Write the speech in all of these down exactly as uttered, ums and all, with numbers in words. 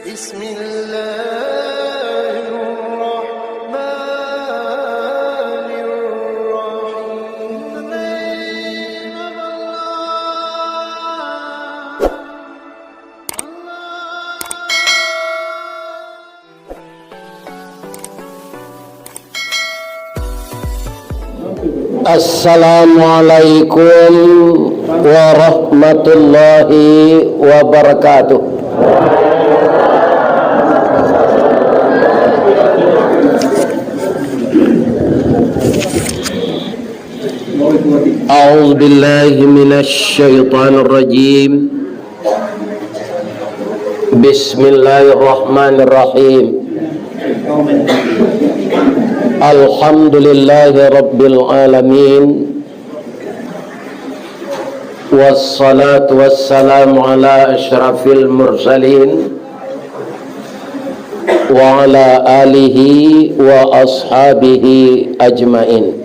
Bismillahirrahmanirrahim. Assalamualaikum warahmatullahi wabarakatuh. A'udzu billahi minasy syaithanir rajim. Bismillahirrahmanirrahim. Alhamdulillahi rabbil alamin. Wassalatu wassalamu ala asyrafil mursalin wa ala alihi wa ashabihi ajmain.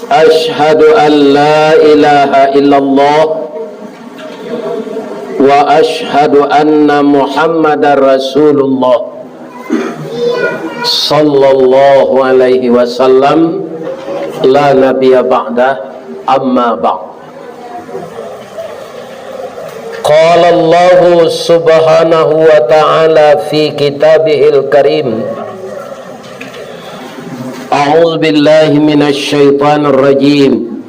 Asyhadu an la ilaha illallah wa asyhadu anna Muhammadar Rasulullah sallallahu alaihi wasallam, la nabiyya ba'dah, amma ba'd. Qala Allahu subhanahu wa ta'ala fi kitabihil karim, a'udzu billahi minasy syaithanir rajim.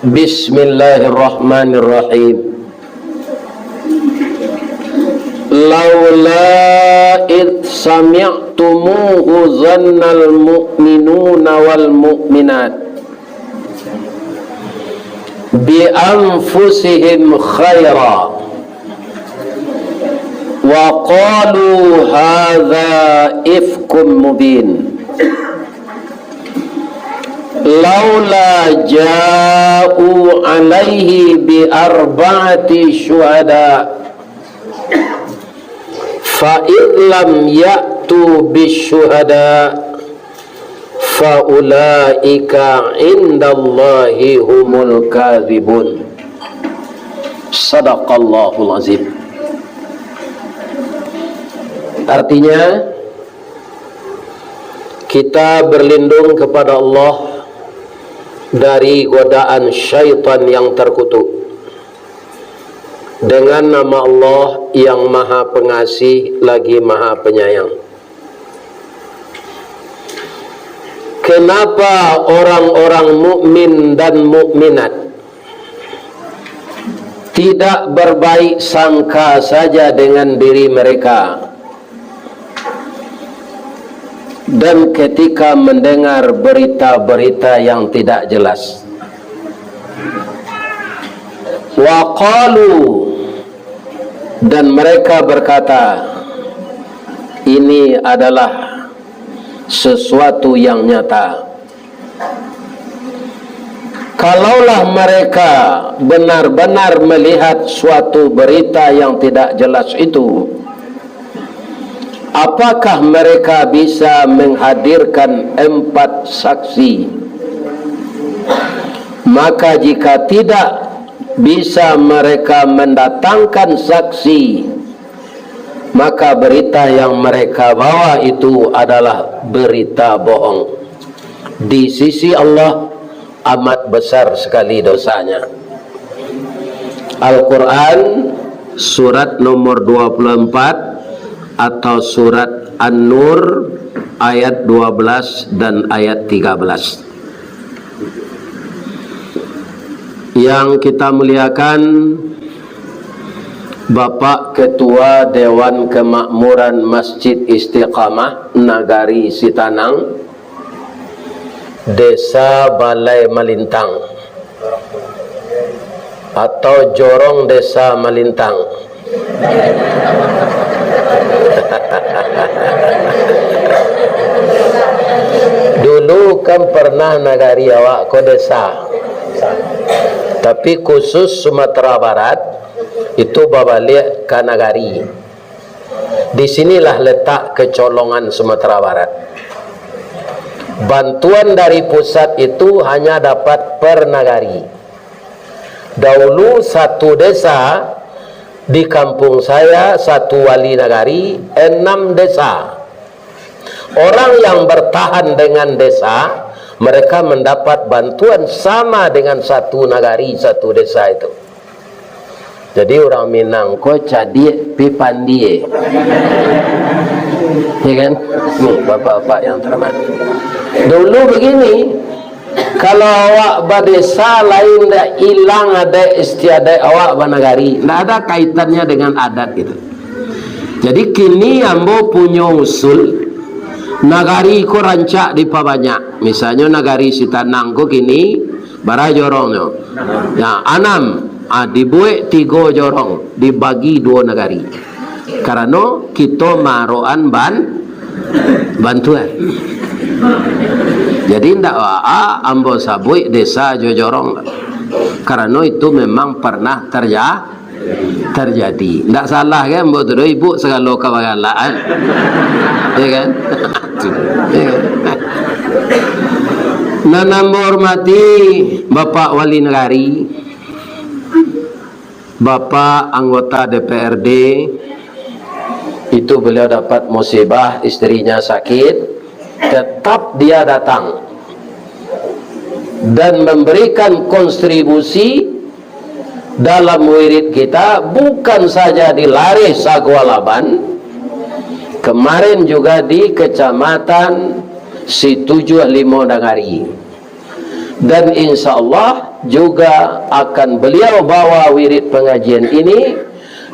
Bismillahirrahmanirrahim. Laula id sami'tumuhu zannal mu'minuna wal mu'minat bi anfusihim khaira wa qalu hadza ifkum mubin. Laula ja'u alaihi bi arba'ati syuhada, fa id lam ya'tu bi syuhada, fa ulaika indallahi humul kadzibun. Sadaqallahul azim. Artinya, kita berlindung kepada Allah dari godaan syaitan yang terkutuk, dengan nama Allah yang Maha Pengasih lagi Maha Penyayang. Kenapa orang-orang mukmin dan mukminat tidak berbaik sangka saja dengan diri mereka, dan ketika mendengar berita-berita yang tidak jelas? Wa qalu, dan mereka berkata, ini adalah sesuatu yang nyata. Kalaulah mereka benar-benar melihat suatu berita yang tidak jelas itu, apakah mereka bisa menghadirkan empat saksi? Maka jika tidak bisa mereka mendatangkan saksi, maka berita yang mereka bawa itu adalah berita bohong. Di sisi Allah, amat besar sekali dosanya. Al-Quran, surat nomor dua puluh empat, atau surat An-Nur, ayat dua belas dan ayat tiga belas. Yang kita muliakan, Bapak Ketua Dewan Kemakmuran Masjid Istiqamah Nagari Sitanang, Desa Balai Malintang, atau Jorong Desa Malintang. Dulu kan pernah nagari awak ko desa, tapi khusus Sumatera Barat itu babaliak ka nagari. Di sinilah letak kecolongan Sumatera Barat. Bantuan dari pusat itu hanya dapat per nagari. Dahulu satu desa Di kampung saya, satu wali nagari, enam desa. Orang yang bertahan dengan desa, mereka mendapat bantuan sama dengan satu nagari, satu desa itu. Jadi, urang Minang ko cadiak pi pandie. Ya kan? Nih, bapak-bapak yang terhormat. Dulu begini, kalau awak badesa, lain dak, ilang adat istiadat awak banagari. Ndak ada kaitannya dengan adat gitu. Jadi, kini ambo punyo usul, nagari ko rancak dipabanyak. Misalnyo, nagari Sitanang ko kini bara jorongnyo? Ya, anam. Ah, dibuek tigo jorong, dibagi duo nagari. Karano kito maarokan ban-, bantuan. Jadi, ndak baa ambo sabuik desa jo jorong. Karano itu memang pernah terja-, terjadi. Ndak salah kan, ambo tu doh, ibu sagalo ka bagalak, kan? Ya kan? Ya kan? Nan ambo hormati Bapak Wali Nagari, Bapak anggota D P R D, itu beliau dapat musibah, istrinya sakit, tetap dia datang dan memberikan kontribusi dalam wirid kita, bukan saja di Lareh Sagualaban, kemarin juga di Kecamatan Situjuah Limo Nagari. Dan insya Allah juga akan beliau bawa wirid pengajian ini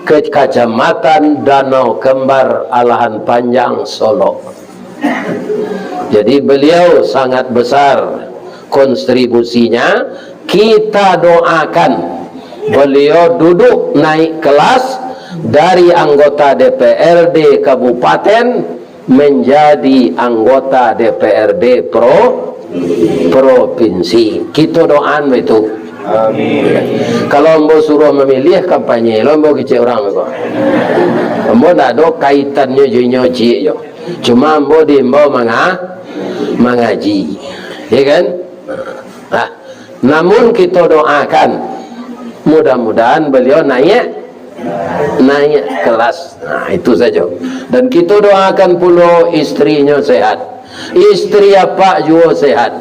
ke Kecamatan Danau Kembar, Alahan Panjang, Solok. Jadi, beliau sangat besar kontribusinya. Kita doakan beliau duduk naik kelas dari anggota D P R D kabupaten menjadi anggota D P R D pro-, provinsi. Kito doaan baitu. Amin. Kalau ambo suruah mamiliah kampanye, lo ambo kecek urang ko. Ambo ndak ado kaitannyo jo inyo ciek jo. Cuma ambo diimbau manga-, mangaji. Ya kan? Nah, namun kito doakan, mudah-mudahan beliau naik, naik kelas. Nah, itu saja. Dan kito doakan pulo istrinyo sehat. Istri apak juo sehat.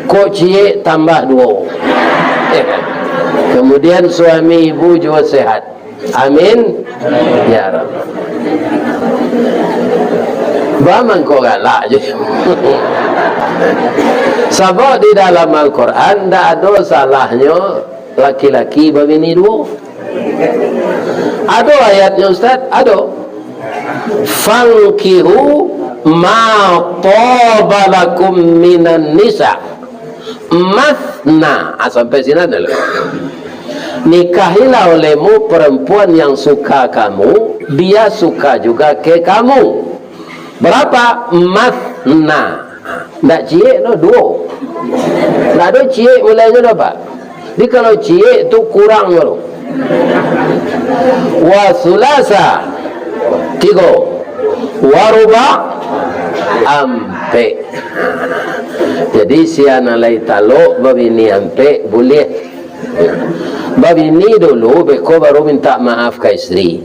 Kok ciek tambah duo. Kemudian suami ibu juo sehat. Amin. Ya Rabb. Ba mangko galak je. Sabab di dalam Al-Quran ndak ado salahnyo laki-laki babini duo. Ado ayatnyo, Ustaz? Ado. "Fankihu ma taba lakum minan nisa, masna." Ah, sampai sinan dulu. "Nikahilah olehmu perempuan yang suka kamu, dia suka juga ke kamu." Berapa? Masna. Ndak ciek no, duo. Ndak ado ciek mulainyo doh, Pak. Jadi, kalau ciek tu kurang tu. Wa sulasa, tigo. Wa ruba, ampek. Jadi, sia nan lai talok babini ampek, buliah. Babini dulu, beko baru minta maaf ka istri.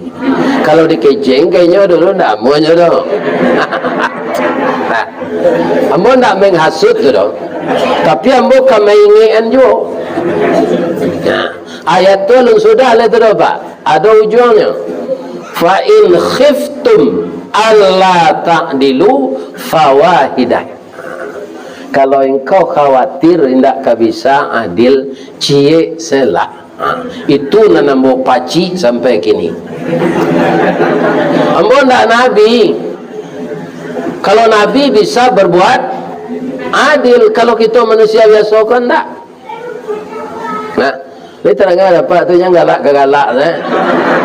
Kalau dikeceng ka inyo dulu, ndak amuahnyo doh. Nah, ambo ndak menghasut tu doh. Tapi ambo ka maingekan juo. Nah, ayat tu alun sudah lai tu doh, Pak. Ado ujuangnyo. "Fa in khiftum alla ta'dilu fawahidah." Kalau engkau khawatir indak ka bisa adil, ciek se lah. Ha, itu nan ambo pacik sampai kini. Ambo ndak nabi. Kalau nabi bisa berbuat adil, kalau kito manusia biaso ko ndak. Nah, ni tarang dapek tu, jan galak ka galak, eh.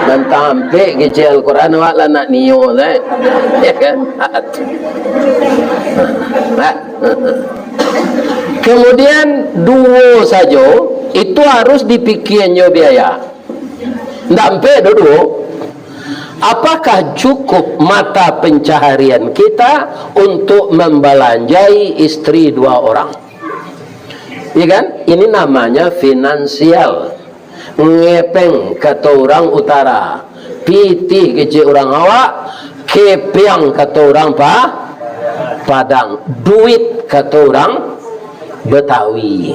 Tantang ampek kecek Al-Quran, awak lah nak nio, eh. Ya kan? Nah. Kemudian, duo sajo, itu harus dipikianyo biaya. Ndak ampek doh duo. Apakah cukup mata pencaharian kita untuk membalanjai istri dua orang? Iya kan? Ini namanya finansial. Ngepeng, kato urang utara, Pitih kecek urang awak, kepiang kato urang pa-, Padang, duit kato urang Betawi.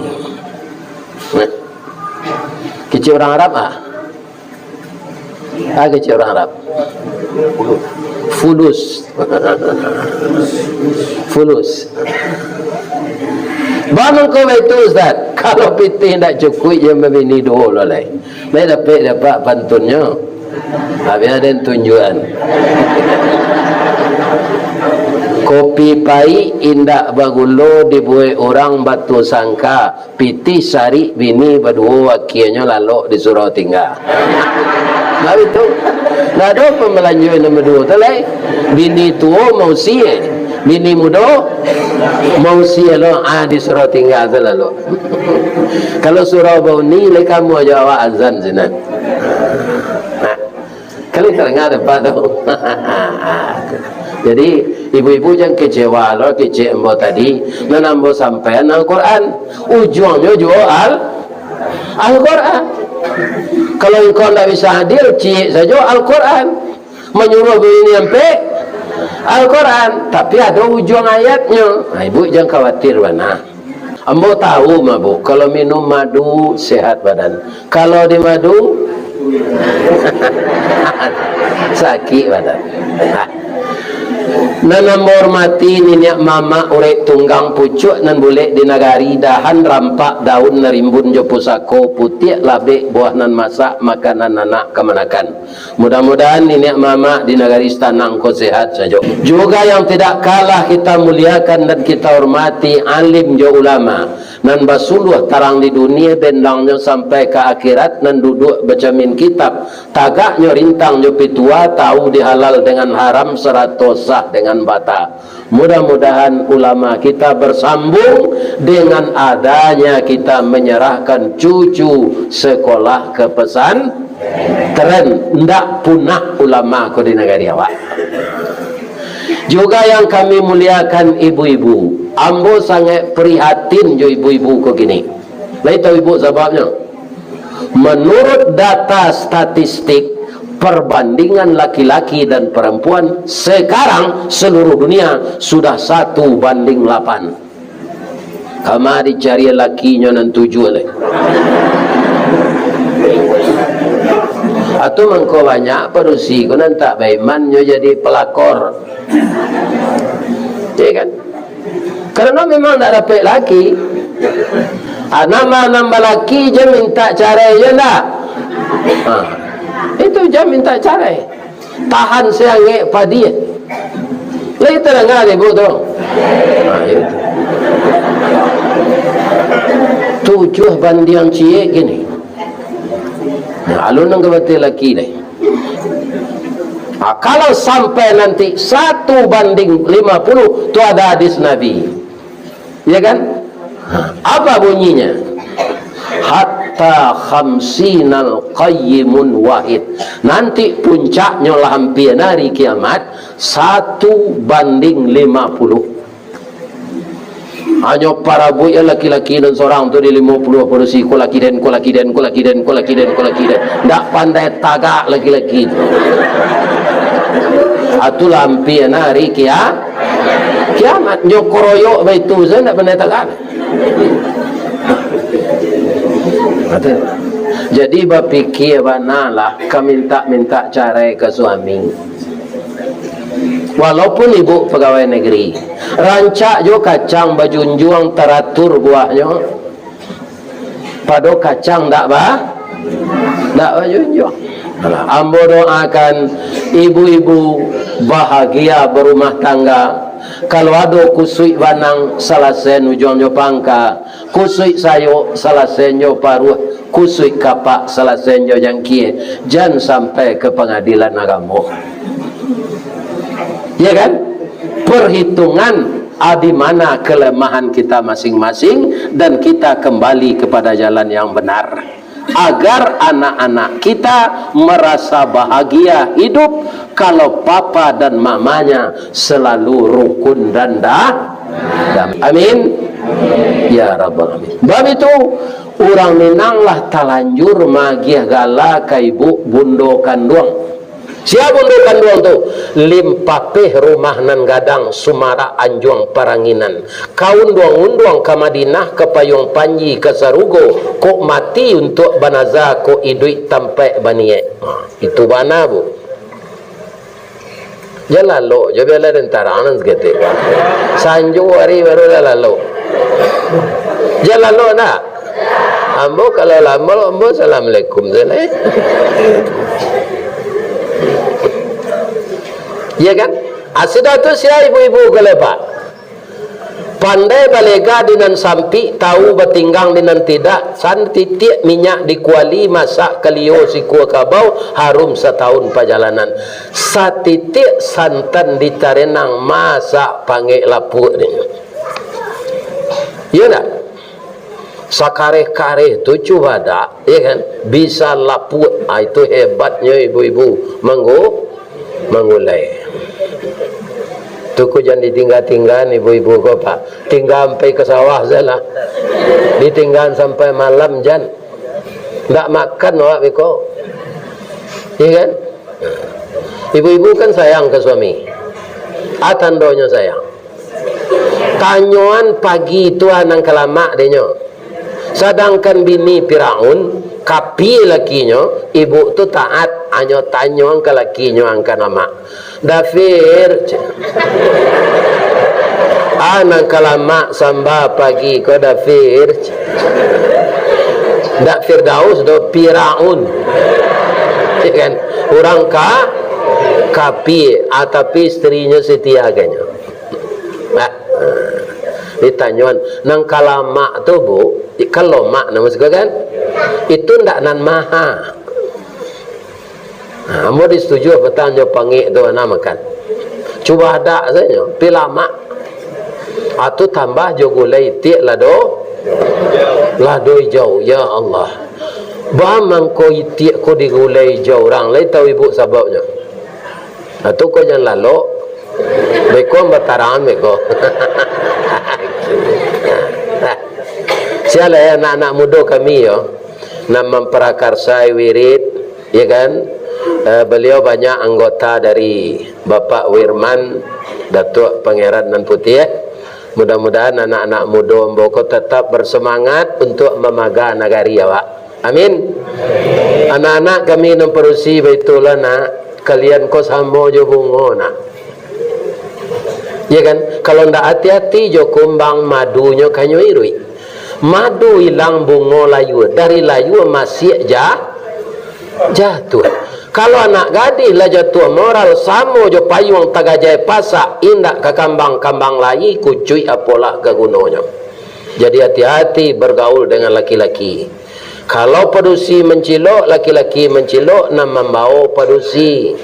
Nah, kecek urang Arab ah. Ah, kecek urang Arab. Fulus. Fulus. Bamangko baitu, Ustaz. Kalau pitih ndak cukuik, yo mambini duo lo lai. Lai dapek, dapek pantunnyo. Habis ado tunjuakan. Kopi paik indak bagulo dibuek urang batu sangka. Pitih sarik bini baduo, akianyo lalok disuruah tingga. Nah, itu. Ndak ado pambalanjo nan baduo tu lai. Bini tuo mausie, bini mudo mausie lo, ah, disuruah tingga tu lalok. Kalau surau bauni, lai kamu ajo awak azan sinan. Nah. Kali tadanga dek Apak tu. Jadi, ibu-ibu jan kecewa lo kecek ambo tadi. Nan ambo sampaian Al-Quran. Ujuangnyo juo Al-, Al-Quran. Kalau engkau ndak bisa adil, ciek sajo Al-Quran. Manyuruah babini ampek, Al-Quran. Tapi ado ujuang ayatnyo. Nah, ibu jan khawatir bana. Ambo tahu mah, Bu, kalau minum madu sehat badan. Kalau di madu, sakik badan. Nah. Nan ambo hormati niniak mamak urek tunggang pucuak nan bulek di nagari, dahan rampak daun nan rimbun jo pusako, putiak labek buah nan masak, makanan anak kamanakan. Mudah-mudahan niniak mamak di nagari Sitanang ko sehat sajo. Juga yang tidak kalah kita muliakan dan kita hormati, alim jo ulama, nan basuluah tarang di dunia, bendangnyo sampai ka akhirat, nan duduak bacamin kitab, tagaknyo rintang jo pitua, tahu di halal dengan haram, sarato sah dengan bata. Mudah-mudahan ulama kita bersambung dengan adanya kita menyerahkan cucu sekolah ke pesantren. Ndak punah ulama ko di nagari awak. Juga yang kami muliakan ibu-ibu, ambo sangat prihatin jo ibu-ibu ko kini. Lai tahu ibu sababnyo? Menurut data statistik, perbandingan laki-laki dan perempuan sekarang seluruh dunia sudah satu banding lapan. Kama dicari lakinyo nan tujuah lai. Atau mangko banyak padusi ko nan tak baiman nyo jadi pelakor. Ya kan? Karena memang ndak dapek laki. Ah, nama nan balaki je minta carai je ndak? Ah, itu je minta carai. Tahan seangek padi. Lai tadanga dek ibu tu? Ah, itu. Tujuah bandiang ciek kini. Nah, alun nan ka bateh laki deh. Ah, kalau sampai nanti satu banding lima puluh, tu ada hadis Nabi. Ya kan? Apa bunyinya? Hatta khamsinal qayyimun wahid. Nanti puncaknyo lah ampia hari kiamat, satu banding lima puluh. Hanyo parabuik laki-laki nan sorang tu di limo puluah padusi, ko laki den, ko laki den, ko laki den, ko laki den, ko laki den. Ndak pandai tagak laki-laki tu. Atulah ampia hari kia-, kiamat. Nyo koroyok baitu sajo ndak pandai tagak. Jadi bapikia bana lah ka mintak-mintak carai ka suami. Walaupun ibu pegawai negeri, rancak jo kacang bajunjuang taratur buahnyo, pado kacang ndak ba-, ndak bajunjuang. Alah, ambo doakan ibu-ibu bahagia berumah tangga. Kalau ado kusuik banang, salasaian ujuangnyo pangka. Kusuik sayok, salasainyo paruah, kusuik kapak, salasainyo jangkie, jan sampai ka pangadilan agamo. Ya kan? Perhitungan, ah, di mana kelemahan kita masing-masing, dan kita kembali kepada jalan yang benar. Agar anak-anak kita merasa bahagia hidup kalau papa dan mamanya selalu rukun dan da-, damai. Amin. Ya Rabbal Alamin. Bab itu, urang Minang lah talanjur magiah gala ka ibu bundo kanduang. Sia bundo kanduang tu? Limpapeh rumah nan gadang, sumarak anjuang paranginan. Ka unduang-unduang ka Madinah, ka payuang panji ka sarugo, kok mati untuak banaza, kok iduik tampaik baniaik. Ha, itu bana, Bu. Jan lalok jo, bialah den tarangan saketek. Sanjo ari baru lah lalok. Jan lalok ndak? Ambo kalau lalok, ambo assalamualaikum sajo. Iya kan? Ah, sudah tu sia ibu-ibu ko lai, Pak. Pandai balega di nan sampik, tahu batinggang di nan tidak. Satitiak minyak di kuali, masak kalio sikua kabau, harum satahun pajalanan. Satitiak santan di tarenang, masak pangek lapuak ni. Iya ndak? Sakareh-kareh tu cubadak, ya kan? Bisa lapuak. Ah, itu hebatnyo ibu-ibu manggu-, manggulai. Tu ko jan ditingga-tinggaan ibu-ibu ko, Pak. Tingga sampai ka sawah sajolah. Ditinggaan sampai malam jan. Ndak makan awak beko. Ya kan? Ibu-ibu kan sayang ka suami. Ah, tandonyo sayang. Tanyoan pagi tu a nan ka lamak dek nyo. Sadangkan bini Firaun, kapie lakinyo, ibu tu taat, hanyo tanyoan ka lakinyo an ka lamak. "Dafir," cek. "A nan ka lamak samba pagi ko, Dafir," cek. Ndak Firdaus doh, Firaun. Ya kan? Urang ka-, kapie, ah, tapi istrinyo setia ka nyo. Nah, ditanyoan, nan ka lamak tu, Bu, kan lomak namo siko kan? Itu ndak nan maha. Nah, ambo disetuju apo tang jo pangek tu, nah, makan. Cubadak sajo, pi lamak. Atu tambah jo gulai itiak lado, lado ijau, ya Allah. Baa mangko itiak ko digulai ijau, urang lai tahu ibu sababnyo. Nah, tu ko jan lalok. Beko batarangan beko. Sia lai anak-anak mudo kami yo, nan mamparakarsai wirid, ya kan? Eh, beliau banyak anggota dari Bapak Wirman, Datuak Pangeran Nan Putiah. Mudah-mudahan anak-anak mudo ambo ko tatap bersemangat untuk mamaga nagari awak. Amin. Anak-anak kami nan padusi, baitulah nak, kalian ko samo jo bungo nak. Ya kan? Kalau ndak hati-hati jo kumbang, madunyo kanyo iruik. Madu ilang bungo layua, dari layua masiak ja-, jatuah. Kalau anak gadih lah jatuah moral, samo jo payuang tagajai pasak, indak ka kambang-kambang lai, kucuik apolah ka gunonyo. Jadi hati-hati bergaul dengan laki-laki. Kalau padusi mancilok, laki-laki mancilok, nan mambawo padusi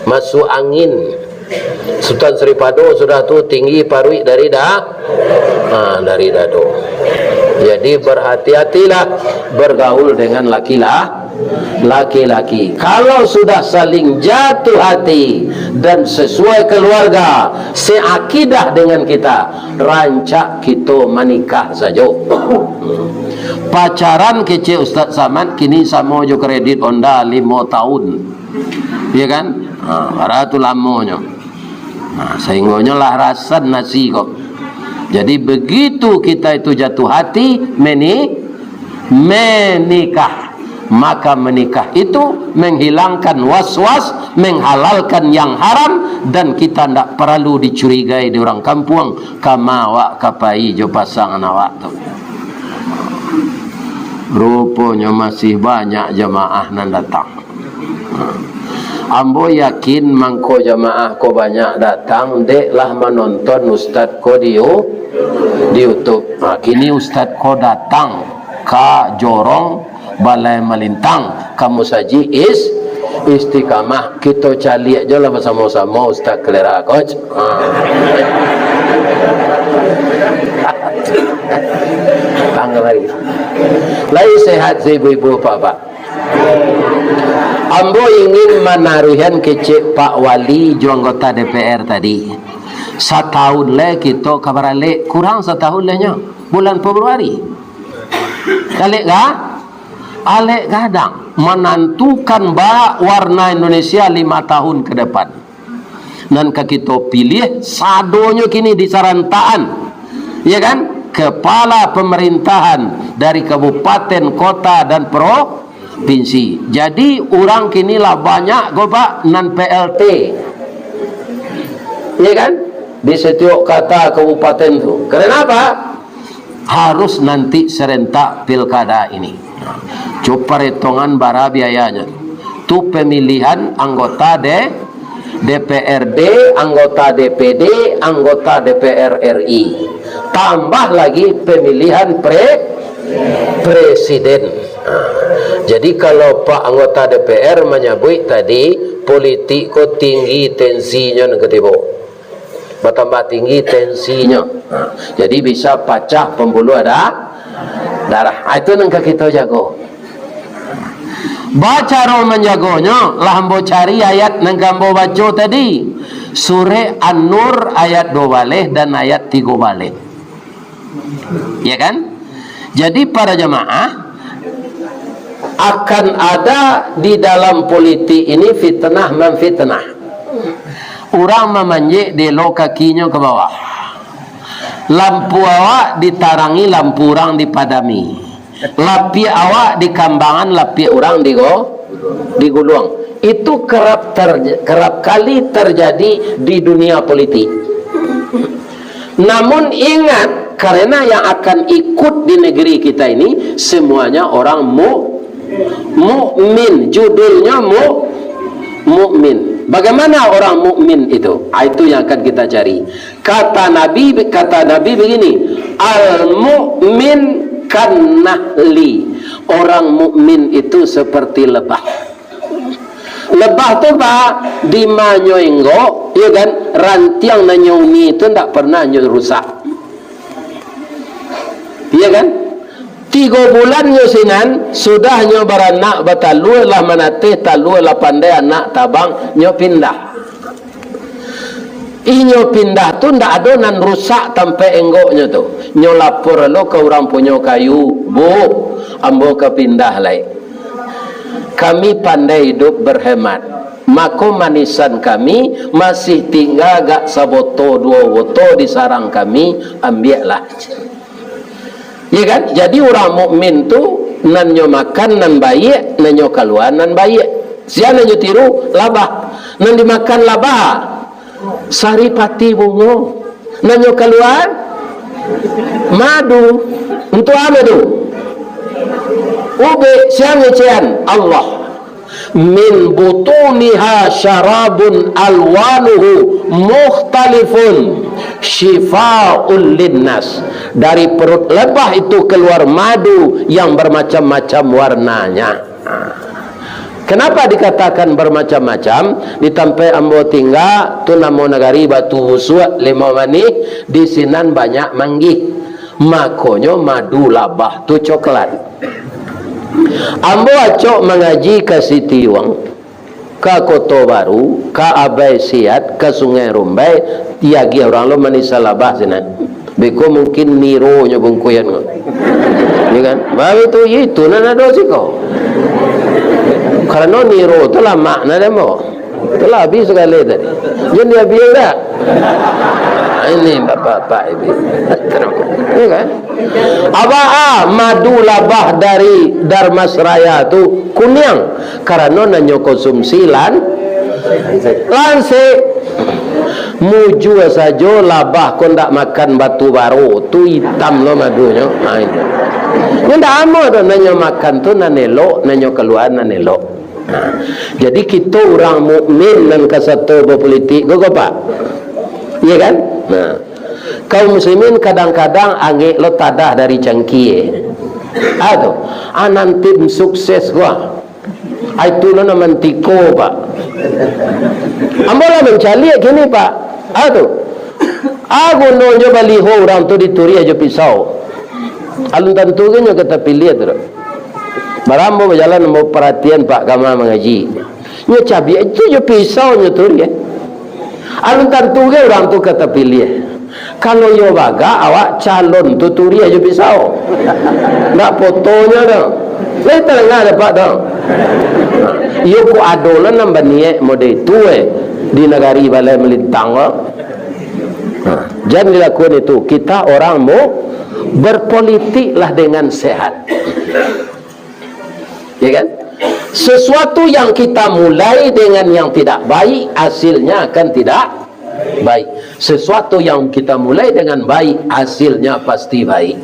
masuak angin. Sutan Sripado sudah tu tinggi paruik dari da-, ha, dari dado. Jadi berhati-hatilah bergaul dengan laki-la-, laki-laki. Kalau sudah saling jatuh hati dan sesuai keluarga, seakidah dengan kita, rancak kito manikah sajo. Pacaran kecek Ustaz Samad, kini samo jo kredit Honda limo tahun. Ya kan? Ha, bara tu lamonyo. Nah, sahinggonyo lah rasan nasi ko. Jadi, begitu kita itu jatuh hati, meni-, menikah, maka menikah itu menghilangkan was-was, menghalalkan yang haram, dan kita ndak paralu dicurigai di urang kampuang, kama awak ka pai jo pasangan awak tu. Ruponyo masih banyak jamaah nan datang. Ambo yakin mangko jamaah ko banyak datang, dek lah manonton ustad ko di You-, di YouTube. Ha, kini ustad ko datang ka jorong Balai Malintang, ka Musajik Is-, Istiqamah. Kito caliak jo lah basamo-samo Ustaz Kalera ko. Ha. Tanggal hari. Lai sehat si ibu-ibu, bapak-bapak? Ambo ingin manaruihan kecek Pak Wali jo anggota D P R tadi. Satahun lai kito ka baralek, kurang satahun lai nyo. Bulan Februari. Alek ga-, alek gadang. Manantukan baa warna Indonesia lima tahun ke depan. Nan ka kito pilih sadonyo kini di sarantaan, ya kan? Kepala pemerintahan dari kabupaten, kota, dan provinsi. Jadi, urang kini lah banyak ko, Pak, nan P L T. Ya kan? Di setiap kota kabupaten tu. Karena apa? Harus nanti serentak pilkada ini. Cukup perhitungan bara biayanya. Tu pemilihan anggota D-, D P R D, anggota D P D, anggota D P R R I. Tambah lagi pemilihan pre-, presiden. Ha. Jadi, kalau Pak anggota D P R manyabuik tadi, politik ko tinggi tensinyo nan katibo. Batambah tinggi tensinyo. Ha, jadi bisa pacah pambuluah da-, darah. Ha, itu nan ka kito jago. Bacaro manjagonyo, lah ambo cari ayat nan ka ambo baco tadi. Surek An-Nur ayat duo baleh dan ayat tigo baleh. Ya kan? Jadi, para jamaah, akan ada di dalam politik ini fitnah-memfitnah. Urang mamanjek delo kakinyo ka bawah. Lampu awak ditarangi, lampu urang dipadami. Lapiak awak dikambangan, lapiak urang digo-, diguluang. Itu kerap ter-, kerap kali terjadi di dunia politik. Namun ingat, karena yang akan ikut di negeri kita ini semuanya orang mu-, mukmin. Judulnya mu-, mukmin. Bagaimana orang mukmin itu? Ah, itu yang akan kita cari. Kata Nabi, kata Nabi begini, "Al-mu'min kan-nahli." Orang mukmin itu seperti lebah. Lebah tu, Pak, di ma nyo inggok, ya kan, rantiang nan nyo uni tu ndak pernah nyo rusak. Ya kan? Tigo bulan nyo sinan, sudah nyo baranak batalua, lah manateh talua, lah pandai anak tabang, nyo pindah. Inyo pindah tu ndak ado nan rusak tampek enggoknyo tu. Nyo lapor lo ka urang punyo kayu, "Bu, ambo ka pindah lai. Kami pandai idup berhemat. Mako manisan kami masih tingga agak saboto duo boto di sarang kami, ambiaklah." Ya kan? Jadi urang mukmin tu nan nyo makan nan baiak, nan nyo kalua nan baiak. Sia nan nyo tiru? Labah. Nan dimakan labah, saripati bungo. Nan nyo kalua madu. Untuak a madu? Ubek. Sia ngecekan? Allah. "Min butuniha syarabun alwanuhu mukhtalifun syifaa'un linnas." Dari perut lebah itu keluar madu yang bermacam-macam warnanya. Kenapa dikatakan bermacam-macam? Di tampek ambo tingga, tu namo nagari Batu Busuak, Limau Manih, di sinan banyak manggih. Makonyo madu labah tu coklat. Ambo acok mangaji ka Sitiuang, ka Koto Baru, ka Abai Siat, ka Sungai Rumbai, diagiah urang lo manisan labah sinan. Beko mungkin Niro nyo bungkuian ko. Ya kan? Baru tu, itu nan ado siko. Karano Niro tu lamak nan ado. Telah habis sakali tadi. Jan diambiak dak? Ini bapak-bapak ini. Ya kan? Apa, ah, madu labah dari Darmasraya tu kuniang? Karano nan nyo konsumsi lan-, lansik. Mujua sajo labah ko ndak makan batu baro, tu itam lo madunyo. Ha, itu. Nyo ndak amuah tu, nan nyo makan tu nan elok, nan nyo kalua nan elok. Nah, jadi kito urang mukmin nan kasato bapolitik ko, ko, Pak? Iya kan? Nah, kaum muslimin kadang-kadang angek lo tadah dari cangkie. Ah, tu. Ah, nan tim sukses ko. Ah, itu lo nan mantiko, Pak. Ambo lah mancaliak kini, Pak. Ah, tu. Ah, gunonyo baliho urang tu dituriah jo pisau. Alun tantu ge nyo ka tapiliah tu, dok. Bara ambo bajalan, ambo paratian Pak Kama mangaji. Nyo cabiak itu jo pisau nyo tu, ya. Alun tantu ge urang tu ka tapiliah. Kalau iyo bagak, awak calon tu turiah jo pisau. Ndak fotonyo tu. Lai tadanga dek Apak tu. Iyo, kok ado lah nan baniaik model itu, eh, di nagari balai malintang ko. Ha, jan dilakukan itu. Kita orang mau berpolitiklah dengan sehat. Ya kan? Sesuatu yang kita mulai dengan yang tidak baik, hasilnya akan tidak baik. Sesuatu yang kita mulai dengan baik, hasilnya pasti baik.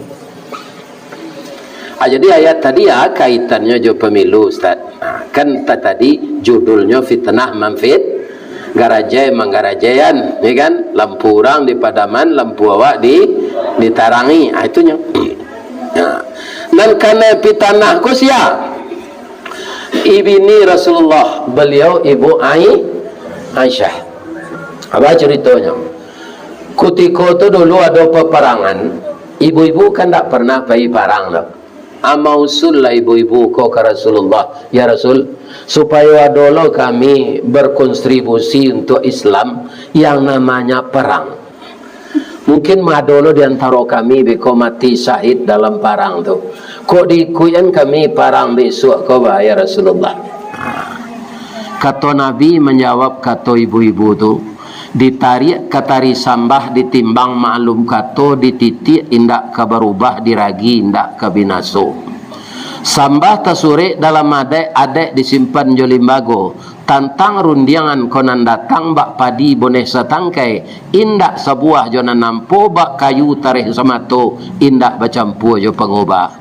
Ah, jadi ayat tadi, ah, kaitannyo jo pemilu, Ustaz. Ah, kan ta-, tadi judulnyo fitnah manfit-, garajai manggarajaian, ya kan? Lampu urang dipadaman, lampu awak di-, ditarangi. Ah, itunyo. Nah, nan kanai pitanah ko sia? Ibini Rasulullah, beliau Ibu Ai-, Aisyah. Apa caritonyo? Kutiko tu dulu ado peperangan, ibu-ibu kan ndak pernah pai parang tu. Ama usul lah ibu-ibu ko ka Rasulullah, "Ya Rasul, supayo ado lo kami berkontribusi untuk Islam yang namanya perang. Mungkin ado lo di antaro kami beko mati syahid dalam parang tu. Kok diikuikan kami parang bisuak ko, bah, ya Rasulullah?" Kato Nabi manjawab kato ibu-ibu tu, "Ditariak ka tari sambah, ditimbang maklum kato, dititiak indak ka barubah, diragi indak ka binaso. Sambah tasurek dalam adaik, adaik disimpan jo limbago. Tantang rundiangan ko nan datang, bak padi boneh satangkai, indak sabuah jo nan ampo, bak kayu tareh samato, indak bacampua jo pangoba.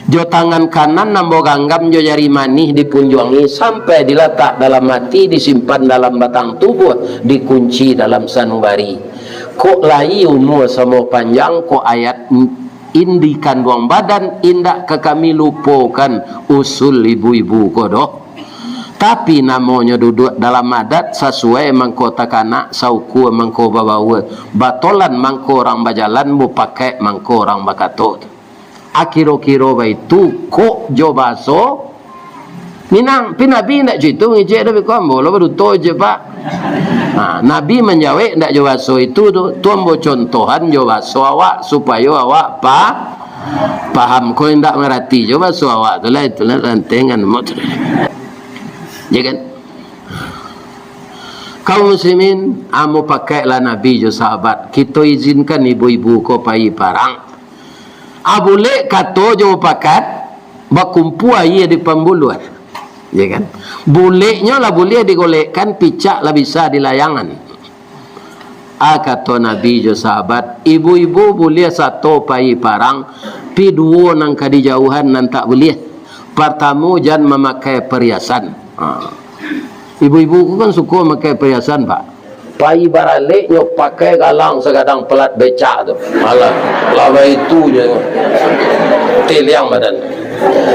Jo tangan kanan ambo ganggam, jo jari manih dipunjuangi, sampai dilatak dalam ati, disimpan dalam batang tubuah, dikunci dalam sanubari. Kok lai umua samo panjang, kok ayat in-, in di kanduang badan, indak ka kami lupokan usul ibu-ibu ko doh. Tapi namonyo duduak dalam adat, sasuai mangko takanak, saukua mangko babaua, batolan mangko urang bajalan, bapakek mangko urang bakato." Akiro-kiro baitu kok jo bahaso Minang. Pi Nabi indak jo itu mangecek, tapi ko ambo lo baduto je, Pak. Nah, Nabi manjawek indak jo bahaso itu tu, tu ambo contohan jo bahaso awak, supayo awak pa-, paham. Ko indak mangarati jo bahaso awak tu lah, itulah rantengan mo tu. Ya kan? Kaum muslimin, ambo pakeklah Nabi jo sahabat. Kito izinkan ibu-ibu ko pai parang. Ah, bulek kato jo mupakat, bakumpua aia di pambuluah. Ya kan? Buleknyo lah buliah digolekkan, picak lah bisa dilayangan. Ah, kato Nabi jo sahabat, "Ibu-ibu buliah sato pai parang, pi duo nan ka dijauahan nan tak buliah. Partamo, jan mamakai pariasan." Ha. Ibu-ibu ko kan suko makai pariasan, Pak. Pai baraleknyo pakai galang sagadang pelat becak tu. Alah, lah baitu je. Tiliang badan.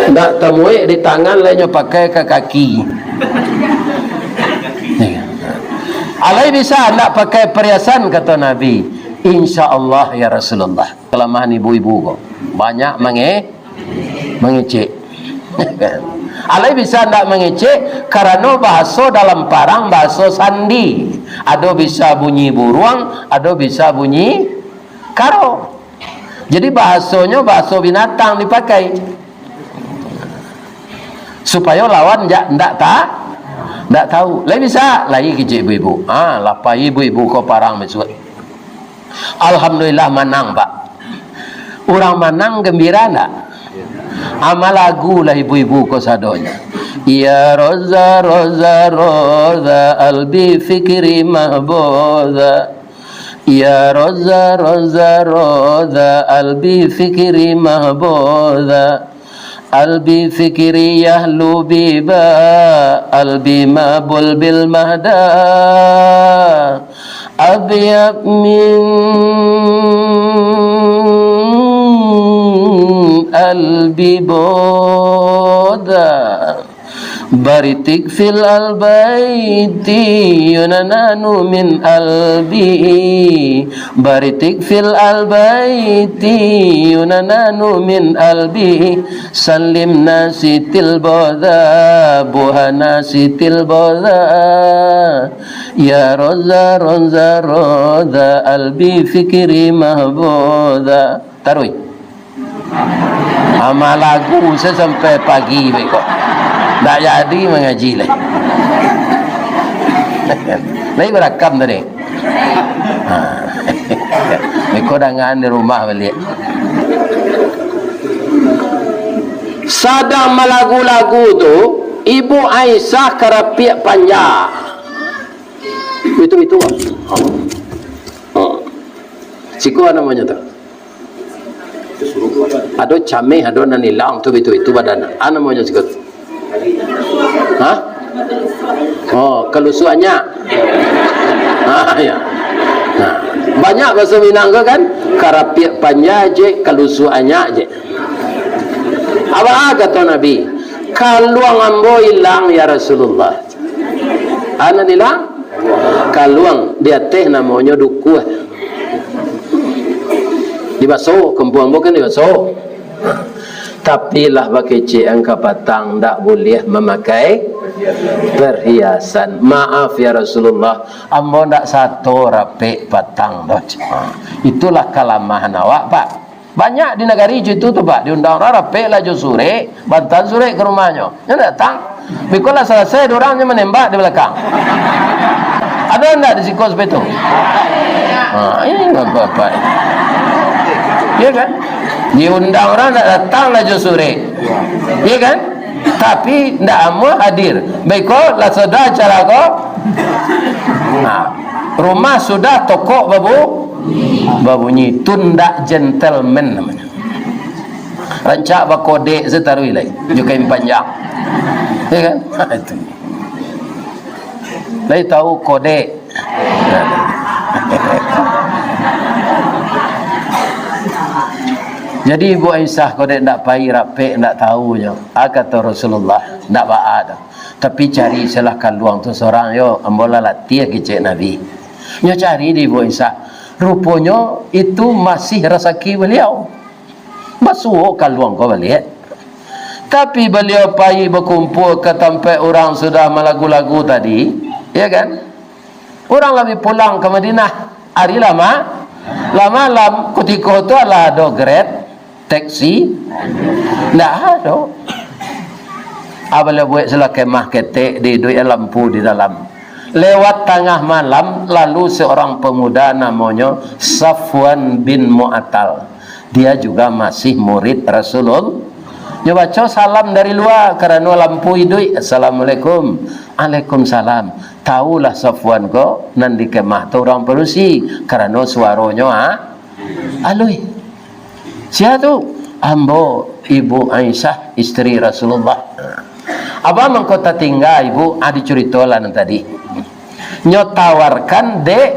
Ndak tamuek di tangan, lai nyo pakai ka kaki. Alai bisa ndak pakai pariasan, kato Nabi. Insya Allah, ya Rasulullah. Kalamahan ibu-ibu ko. Banyak mange-, mangecek. Alai bisa ndak mangecek, karano bahaso dalam parang bahaso sandi. Ado bisa bunyi buruang, ado bisa bunyi karo. Jadi bahasonyo bahaso binatang dipakai. Supayo lawan ja-, ndak ta-, ndak tahu. Lai bisa, lai kecek ibu-ibu. Ah, lah pai ibu-ibu ko parang bisuak. Alhamdulillah, manang, Pak. Urang manang gembira ndak? Amal lagu lah ibu-ibu ko sadonyo. Ya Roza, Roza, Roza, albi fikri mahboza. Ya Roza, Roza, Roza, albi fikri mahboza. Albi fikri yahlu biba, albi mabul bil mahda. Abyab min albi boda. Baritik fil albaiti yunananu min albi. Baritik fil albaiti yunananu min albi. Salim nasitil boda, buha nasitil boda. Ya Roza, Roza, Roza, albi fikri mahboda. Taruih. Amal lagu se sampai pagi beko. Ndak jadi mangaji lai. Lai barakam tadi. Ha. Beko dangan di rumah baliak. Sadang malagu-lagu tu, Ibu Aisyah karapiak panja. Itu, itu. Ha. Siko namonyo tu. Ado cameh, ado nan ilang tu, itu, itu badan. Ah, namonyo siko tu. Hah? Oh, kalusuannya. Ah, ya. Nah, banyak bahaso Minang ko kan? Karapiak panja je, kalusuannya je. Apa kato Nabi? "Kaluang ambo ilang, ya Rasulullah." Anak ilang? Kaluang, di ateh namonyo dukuah. Dibaso, kampuang bukan dibaso. Tapi lah bakecek angka patang, ndak buliah mamakai perhiasan. "Maaf ya Rasulullah, ambo ndak sato rapek patang doh." Ha, itulah kalamahan awak, Pak. Banyak di nagari itu tu, Pak, diundang urang rapek lah jo surek, bantuan surek ka rumahnyo. Nyo datang. Beko lah salasai, ado urang nyo manembak di balakang. Ado ndak di siko seperti tu? Ha, ini bapak-bapak. Iya kan? Diundang urang ndak datang lah jo surek. Iya kan? Tapi ndak amuah hadir. Beko lah sudah acara ko. Nah, rumah sudah tokok babu-, babunyi. Tu ndak gentleman namonyo. Rancak bakodek sataruih lai, jo kain panjang. Ya kan? Ha, itu. Lai tahu kodek. Jadi Ibu Aisyah kodek ndak pai rapek, ndak tahu nyo. Ah, kato Rasulullah, ndak baa doh. Tapi cari salah kaluang tu sorang yo, ambo lah latiah kecek Nabi. Nyo cari di Ibu Aisyah. Ruponyo itu masih rasaki baliau. Basuo kaluang ko baliak. Tapi baliau pai bakumpua ka tampek urang sudah malagu-lagu tadi, ya kan? Urang lah bi pulang ka Madinah. Ari lah ma-, lah malam, kutiko tu alah ado Grab, teksi? Ndak ado. Ah, baliau buek salah kemah ketek, diiduik lampu di dalam. Lewat tangah malam, lalu seorang pemuda namonyo Safwan bin Mu'attal. Dia juga masih murid Rasulullah. Nyo baco salam dari lua, karano lampu iduik. "Assalamualaikum." "Alaikumsalam." Tahulah Safwan ko nan di kemah tu urang padusi, karano suaronyo, ha, aluih. "Sia tu?" "Ambo Ibu Aisyah, isteri Rasulullah." "Apo mangko tatingga, Ibu?" Ah, dicuritolah nan tadi. Nyo tawarkan dek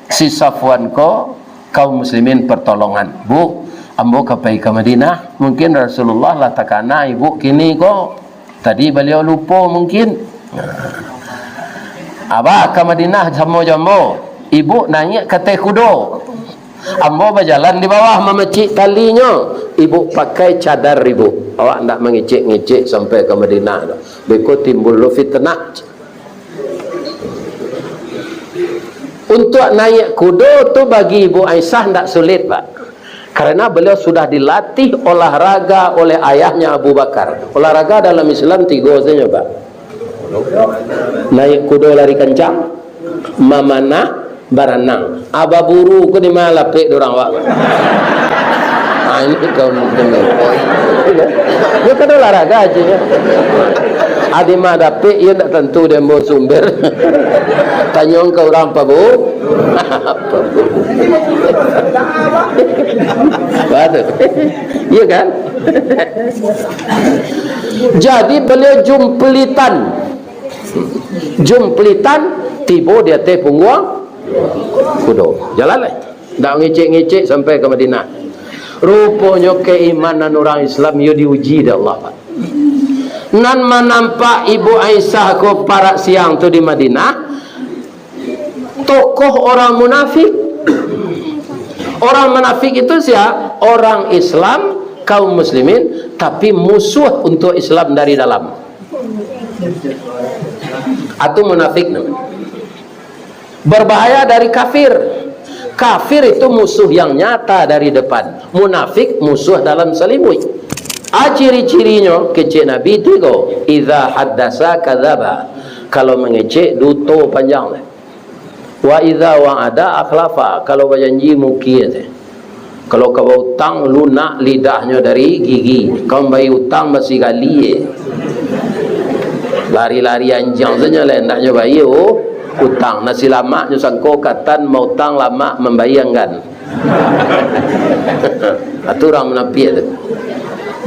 si Safwan ko kaum muslimin pertolongan. "Bu, ambo ka pai ka Madinah. Mungkin Rasulullah lah takana Ibu kini ko. Tadi baliau lupo mungkin." Abah ka Madinah samo jo ambo. Ibu naiak ka ateh kudo. Ambo bajalan di bawah mamacik talinyo. Ibu pakai cadar ibu. Awak ndak mangicik-ngicik sampai ka Madinah tu. Beko timbul lo fitnah. Untuak naiak kudo tu bagi Ibu Aisyah ndak sulit, Pak. Karena beliau sudah dilatih olahraga oleh ayahnya Abu Bakar. Olahraga dalam Islam tigo sajo, Pak. Naiak kudo lari kancang, mamanah, baranang. Abah buru ko di ma lapek dek urang awak. Ah, ini kaum muslimin. Yo kan olahraga aja ya. Adi ma dapek, iyo ndak tantu dia ambo sumber. Tanyo ka urang pabu. Batul. Iyo kan? Jadi beliau jumplitan. Jumplitan tibo di ateh pungguang kudo. Jalan lai. Ndak ngicik-ngicik sampai ka Madinah. Ruponyo keimanan urang Islam iyo diuji dek Allah, Pak. Nan manampak Ibu Aisyah ko parak siang tu di Madinah, tokoh orang munafik. Orang munafik itu sia? Orang Islam, kaum muslimin, tapi musuh untuk Islam dari dalam. Atau munafik namanya. Berbahaya dari kafir. Kafir itu musuh yang nyata dari depan. Munafik musuh dalam selimut. A ciri-cirinyo, kecek Nabi tigo, "Idza haddasa kadzaba." Kalau mangecek, duto panjang. "Wa idza wa'ada akhlafa." Kalau bajanji, mukie se. Kalau ka bautang, lunak lidahnyo dari gigi. Ka mambayia utang, basigali e. Lari-lari anjiang sajo lah, andaknyo bayia utang. Nasi lamaknyo sangko katan, mautang lamak, mambayia anggan. Itu urang munapiak tu.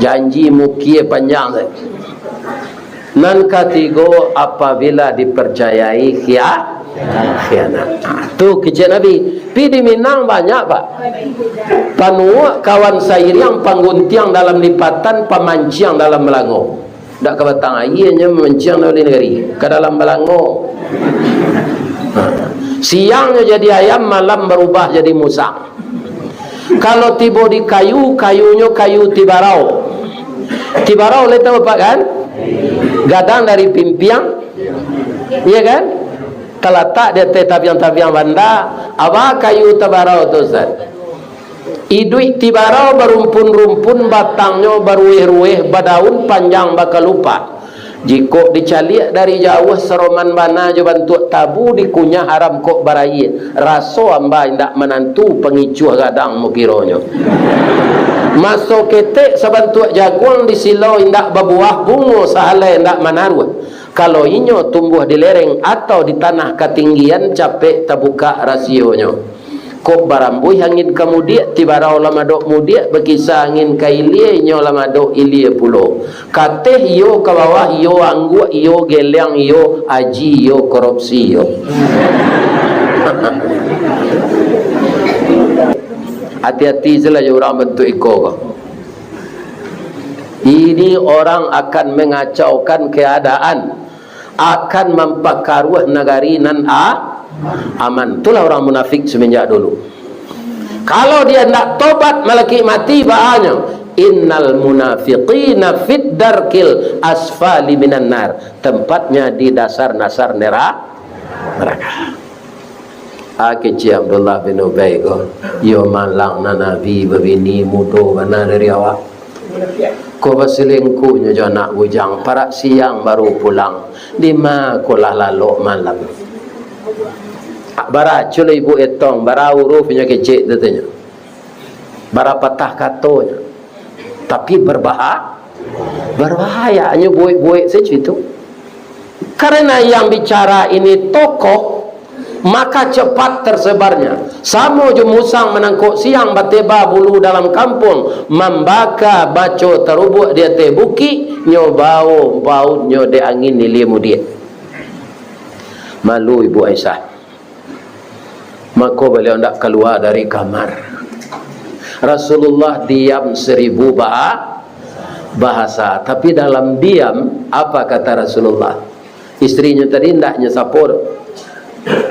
Janji mukie panjang sajo. Nan katigo, apabila dipercayai khia-, khianat. Ha, tu kecek Nabi. Pi di Minang banyak, Pak. Panuak kawan sairiang, pangguntiang dalam lipatan, pamanciang dalam balango. Dak ka batang aia nyo mamanciang dari nagari, ka dalam balango. Ha. Siangnyo jadi ayam, malam barubah jadi musang. Kalau tibo di kayu, kayunyo kayu tibarau. Tibarau lai tahu, Pak, kan? Gadang dari pimpiang, iya kan? Talatak di ateh tabiang-tabiang banda. Apo kayu tibarau tu, Ustaz? Iduik tibarau barumpun-rumpun, batangnyo barueh-rueh, badaun panjang bakalupak. Jikok dicaliak dari jauah, saroman bana jo bantuak tabu, dikunyah haram kok baraia. Raso amba indak manantu, pangicuah gadang mukironyo. Maso ketek sabantuak jaguang, disilau indak babuah, bungo sahalai indak manaruah. Kalau inyo tumbuah di lereng atau di tanah katinggian, capek tabukak rasionyo. Kok barambuih angin ka mudiak, tibarau lah madok mudiak, bakisa angin ka ilia, inyo lah madok ilia pulo. Ka ateh iyo, ka bawah iyo, angguak iyo, geleang iyo, aji iyo, korupsi iyo. Ati-ati sajolah jo urang bantuak iko ko. Ini orang akan mengacaukan keadaan, akan mampakaruah nagari nan a-, aman. Itulah urang munafik samanjak dulu. Kalau dia ndak tobat, malakik mati, baanyo, "Innal munafiqina fid darkil asfali minan nar." Tempatnya di dasar-dasar nera-, neraka. A kecek Abdullah bin Ubay ko, iyo malang nan Nabi babini mudo bana dari awak. Ko basalingkuhnyo jo anak bujang, parak siang baru pulang. Dima ko lah lalok malam. Baraco lah ibu etong, bara huruf nyo kecek tu, tanyo. Bara patah katonyo. Tapi berbaha-, berbahayanyo buek-buek sajo itu. Karena yang bicara ini tokoh, maka cepat tersebarnya. Samo jo musang manangkok siang, bateba bulu dalam kampuang, mambaka baco tarubuak di ateh bukik, nyo bao baunyo dek angin ilia mudiak. Malu Ibu Aisyah. Mako baliau ndak kalua dari kamar. Rasulullah diam seribu ba-, bahasa. Tapi dalam diam, apa kata Rasulullah? Istrinyo tadi ndak nyo sapo doh.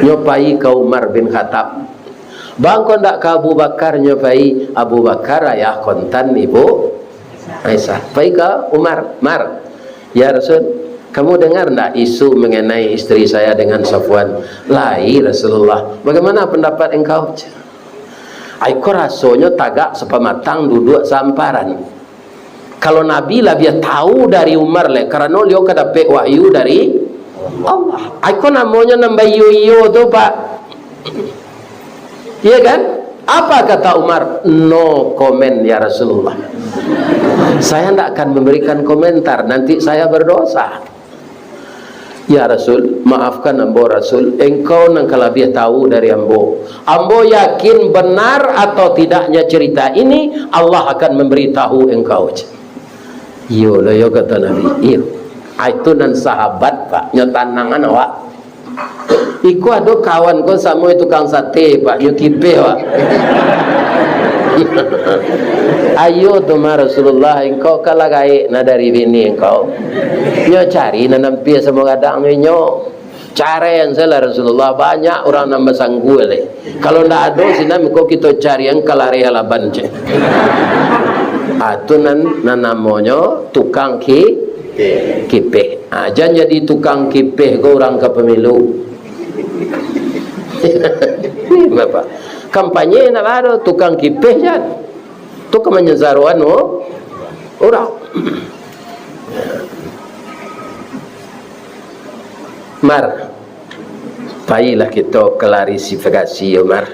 Nyo pai ka Umar bin Khattab. "Bang, ko ndak ka Abu Bakar nyo pai?" "Abu Bakar ayah kontan Ibu Aisyah." Pai ka Umar, "Mar, ya Rasul, kamu dengar ndak isu mengenai istri saya dengan Safwan?" "Lai, Rasulullah." "Bagaimana pendapat engkau?" Ai ko rasonyo tagak sapamatang, duduak saamparan. Kalau Nabi labiah tahu dari Umar leh, karano baliau ka dapek wahyu dari Allah. Ai ko namonyo nan baiyo-iyo tu, Pak. Iya kan? Apa kata Umar? "No comment, ya Rasulullah. Saya ndak akan memberikan komentar, nanti saya berdosa." "Ya Rasul, maafkan ambo, Rasul. Engkau nan ka labiah tahu dari ambo. Ambo yakin benar atau tidaknya cerita ini, Allah akan memberitahu engkau." "Iyo lah, iyo," kata Nabi. "Iyo." Ah, itu nan sahabat, Pak. Nyo tanangan awak. Iko ado kawan ko samo jo tukang sate, Pak. Nyo kipeh, Pak. "Ayo tu mah Rasulullah, engkau kan lah gaek nah dari bini engkau. Nyo cari nan ampia samo gadang jo inyo." "Caraian sajolah Rasulullah, banyak urang nan basanggua lai. Kalau ndak ado sinan, mako kito carian ka lareh alaban," cek. Ah, tu nan, nan namonyo tukang ki-, kipeh. Ah, jan jadi tukang kipeh ko urang ka pemilu. Bapak, kampanye ndak ado, tukang kipeh jan. Tu ka manyasaroan, oh, urang. Mar, pailah kito klarisifikasi, Umar.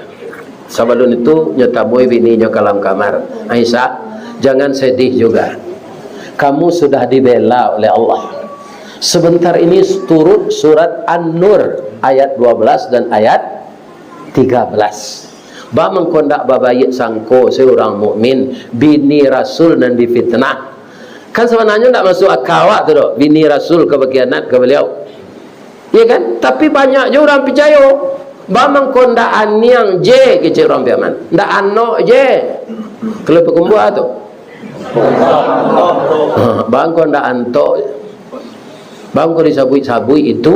Sabalun itu, nyo tamui bininyo ka dalam kamar. "Aisyah, jangan sedih juga. Kamu sudah dibela oleh Allah. Sebentar ini turun surat An-Nur ayat dua belas dan ayat tiga belas. Ba mangko ndak babaiak sangko seorang mukmin, bini Rasul nan difitnah." Kan sabananyo ndak masuk aka awak tu doh, bini Rasul ka bakhianat ka baliau. Iya kan? Tapi banyak jo urang picayo. Ba mangko ndak aniang je, kecek urang Piaman. Ndak anok je. Kalau pakumbuah tu. Ha, ba mangko ndak antok. Ba mangko disabuik-sabuik itu.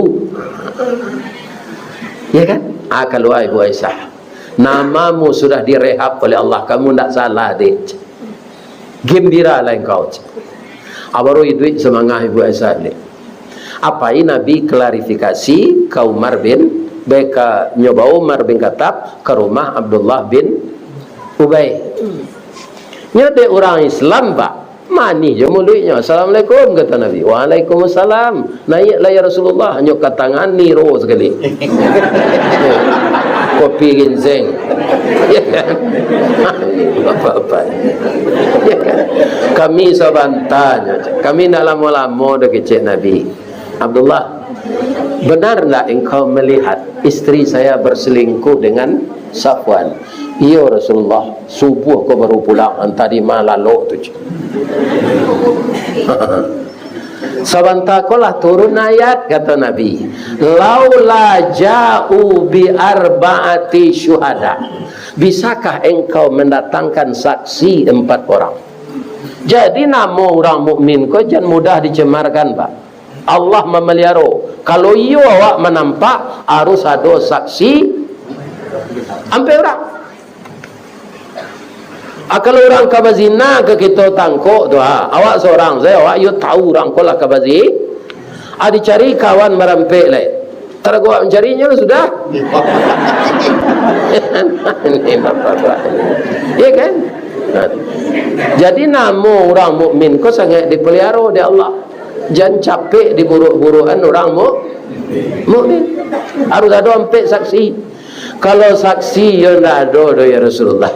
Ya kan? Ah, kalua Ibu Aisyah. "Namamu sudah direhab oleh Allah, kamu ndak salah, Dek. Gembiralah engkau." Abaru iduik samangah Ibu Aisyah, Dek. Apai Nabi klarifikasi ka Umar bin, beka nyoba Umar bin Khattab ka rumah Abdullah bin Ubay. Nyo dek urang Islam, Pak. Manih jo muluiknyo. "Assalamualaikum," kato Nabi. "Waalaikumsalam. Naiaklah, ya Rasulullah." Nyo ka tangan niro sakali. Kopi ginseng. Ya kan? Apa-apa. Ya kan? "Kami sabanta nyo. Kami ndak lamo-lamo doh," kecek Nabi. "Abdullah, benar ndak engkau melihat istri saya berselingkuh dengan Safwan?" "Iyo, Rasulullah, subuah ko baru pulang, antah di ma lalok tu." Sabanta ko lah turun ayat, kato Nabi, "Laula ja'u bi arba'ati syuhada." Bisakah engkau mendatangkan saksi empat orang? Jadi, namo urang mukmin ko jan mudah dicemarkan, Pak. Allah mamaliharo. Kalau iyo awak manampak, harus ado saksi ampek urang. Ah, kalau urang ka bazina ka kito tangkok tu, ah, awak sorang sajo, awak iyo tahu urang ko lah ka bazi-, ah, dicari kawan barampek lai. Tarago awak mancarinyo lah sudah. Ini bapak-bapak. Ya kan? Nah. Jadi, namo urang mukmin ko sangaik dipeliharo dek Allah. Jan capek diburuk-burukan urang mu-, mukmin. Harus ado ampek saksi. Kalau saksi yo ndak ado doh, ya Rasulullah.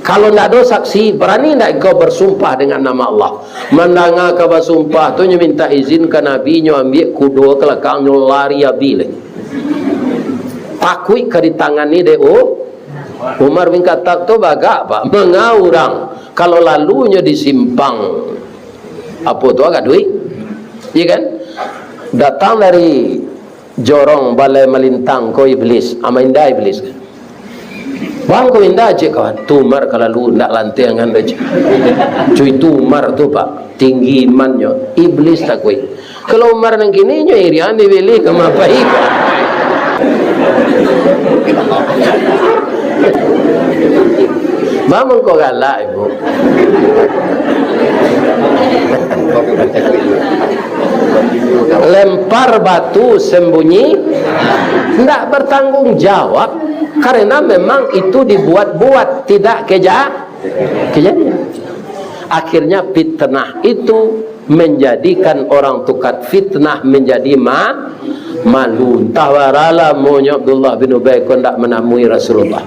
Kalau ndak ado saksi, barani ndak engkau bersumpah dengan nama Allah? Mandanga ka basumpah tu, nyo minta izin ka Nabi, nyo ambiak kudo ka lakang, nyo lari abih lai. Takuik ka ditangani dek U-, Umar bin Khattab tu bagak, Pak. Manga urang, kalau lalu nyo di simpang, apo tu, Agaduik? Iya kan? Datang dari jorong Balai Malintang ko Iblis, ama inda Iblis. Bang ko inda, cek kawan, tu Umar ka lalu, ndak lantiangan doh, cek. Cuy, tu Umar tu, Pak, tinggi imannyo, Iblis takuik. Kalau Umar nan kini nyo irian dipilih ka mapai. Bang mangko galak, Ibu. Lempar batu sembunyi, ndak bertanggung jawab, karena memang itu dibuat-buat, tidak keja-, kejadian. Akhirnya fitnah itu menjadikan orang tukar fitnah menjadi ma-, malu. Entah bara lamonyo Abdullah bin Ubay ko ndak manamui Rasulullah.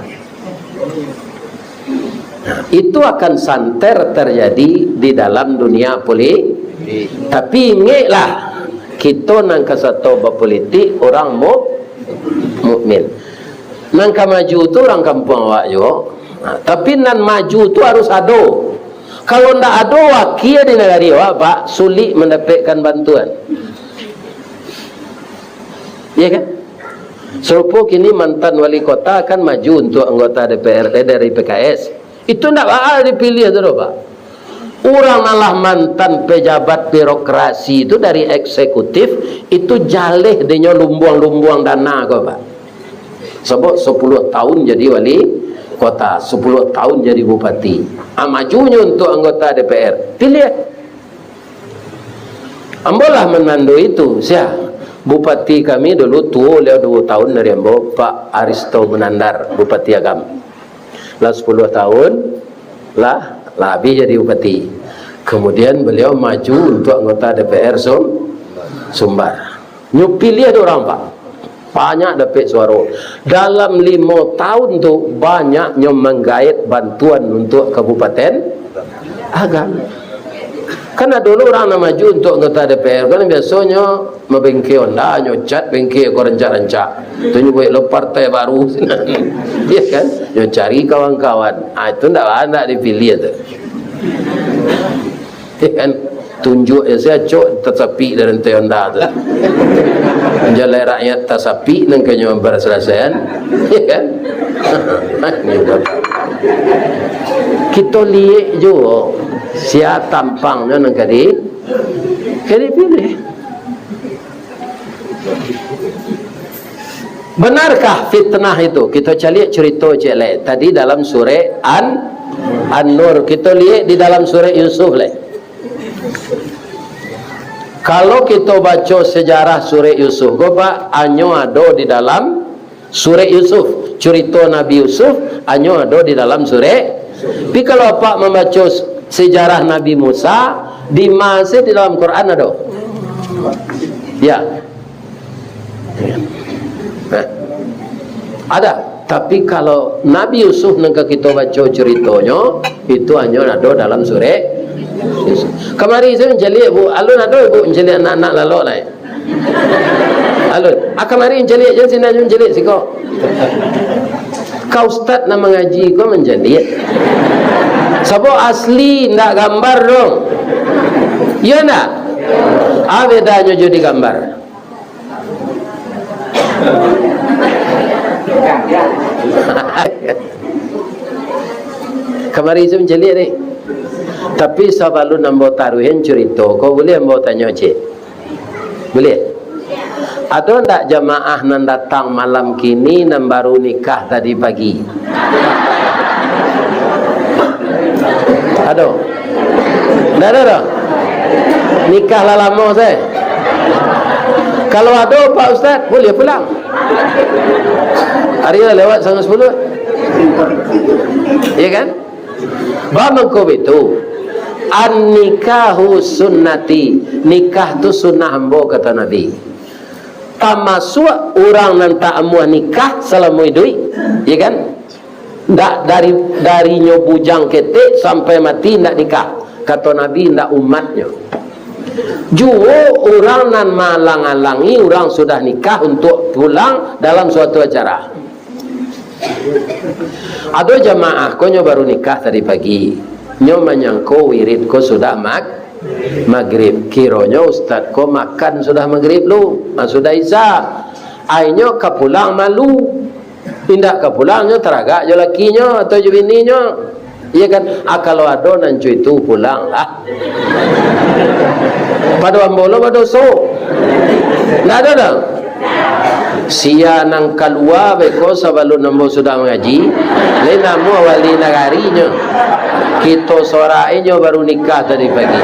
Nah, itu akan santer terjadi di dalam dunia politik. Tapi ingeklah, kito nan kasato bapolitik urang mu-, mukmin. Nan ka maju tu urang kampuang awak juo. Nah, tapi nan maju tu harus ado. Kalau ndak ado wakia di nagari awak, Pak, sulik mandapekkan bantuan. Iya kan? Sarupo kini mantan wali kota kan maju untuk anggota D P R D dari P K S. Itu ndak baa dipilih tu doh, Pak. Urang nan lah mantan pejabat birokrasi itu dari eksekutif, itu jaleh dinyo lumbuang-lumbuang dana ko, Pak. Sabab sapuluah tahun jadi wali kota, sapuluah tahun jadi bupati. Ah, majunyo untuk anggota D P R. Pilih. Ambo lah manando itu, sia. Bupati kami dulu tuo, baliau duo tahun dari ambo, Pak Aristo Munandar, Bupati Agam. Lah sapuluah tahun, lah, lah abih jadi bupati. Kemudian beliau maju untuk anggota D P R Sum-, Sumbar. Nyo piliah dek urang, Pak. Banyak dapek suaro. Dalam limo tahun tu, banyak nyo manggaet bantuan untuk Kabupaten Agam. Kan ado lo urang nan maju untuk anggota D P R, kan biasonyo mabengke Honda, nyo cat bengke ko rancak-rancak. Tu nyo buek lo partai baru sinan. Iyo kan? Nyo cari kawan-kawan. Ah, itu ndak, ndak dipiliah tu. Iyo kan? Tunjuak je sia acok tasapik dari rantai Honda tu. Jalai rakyat tasapik nan kanyo barasalasaian. Iyo kan? Kito liek juo sia tampangnyo nan ka di-, ka dipiliah. Benarkah fitnah itu? Kito caliak carito ciek lai. Tadi dalam surek An-, An-Nur. Kito liek di dalam surek Yusuf lai. Kalau kito baco sejarah surek Yusuf ko, Pak, hanyo ado di dalam surek Yusuf. Carito Nabi Yusuf hanyo ado di dalam surek. Tapi kalau Apak mambaco s-, sejarah Nabi Musa, di ma se di dalam Quran ado? Ya. Nah, ada. Tapi kalau Nabi Yusuf nan ka kito baco caritonyo, itu hanyo ado dalam surek Yusuf. Kamari se mancaliak, Bu. Alun ado, Bu, mancaliak anak-anak lalok lai. Alun. Ah, kamari mancaliak, jan sinan mancaliak siko. Ka ustad nan mangaji ko mancaliak. Sabab asli ndak gambar doh. Iyo ndak? Ah, bedanyo jo digambar. Kamari tu mancaliak ni. Tapi sabalun ambo taruihan carito ko, buliah ambo tanyo ciek? Buliah? Ado ndak jamaah nan datang malam kini nan baru nikah tadi pagi? Ado? Ndak ado doh? Nikah lah lamo se. Kalau ado, Pak Ustaz, buliah pulang. Ari lah lewat satangah sapuluah. Iyo kan? Ba mangko baitu, "An-nikahu sunnati," nikah tu sunnah ambo, kato Nabi. Tamasuak urang nan tak amuah nikah salamo iduik, iyo kan? Ndak dari, dari nyo bujang ketek sampai mati ndak nikah, kato Nabi, ndak umatnyo. Juo urang nan maalang-alangi urang sudah nikah untuak pulang dalam suatu acara. Ado jamaah ko nyo baru nikah tadi pagi. Nyo manyangko wirid ko sudah mag-, magrib. Kironyo ustad ko makan sudah magrib lu, ah, sudah isya. Ai nyo ka pulang malu. Indak ka pulang nyo taragak jo lakinyo atau jo bininyo. Iyo kan? Ah, kalau ado nan co itu, pulanglah. Pado ambo lo badoso. Ndak ado doh. Sia nan kalua beko sabalun ambo sudah mangaji, lai namuah wali nagarinyo. Kito sorak inyo baru nikah tadi pagi.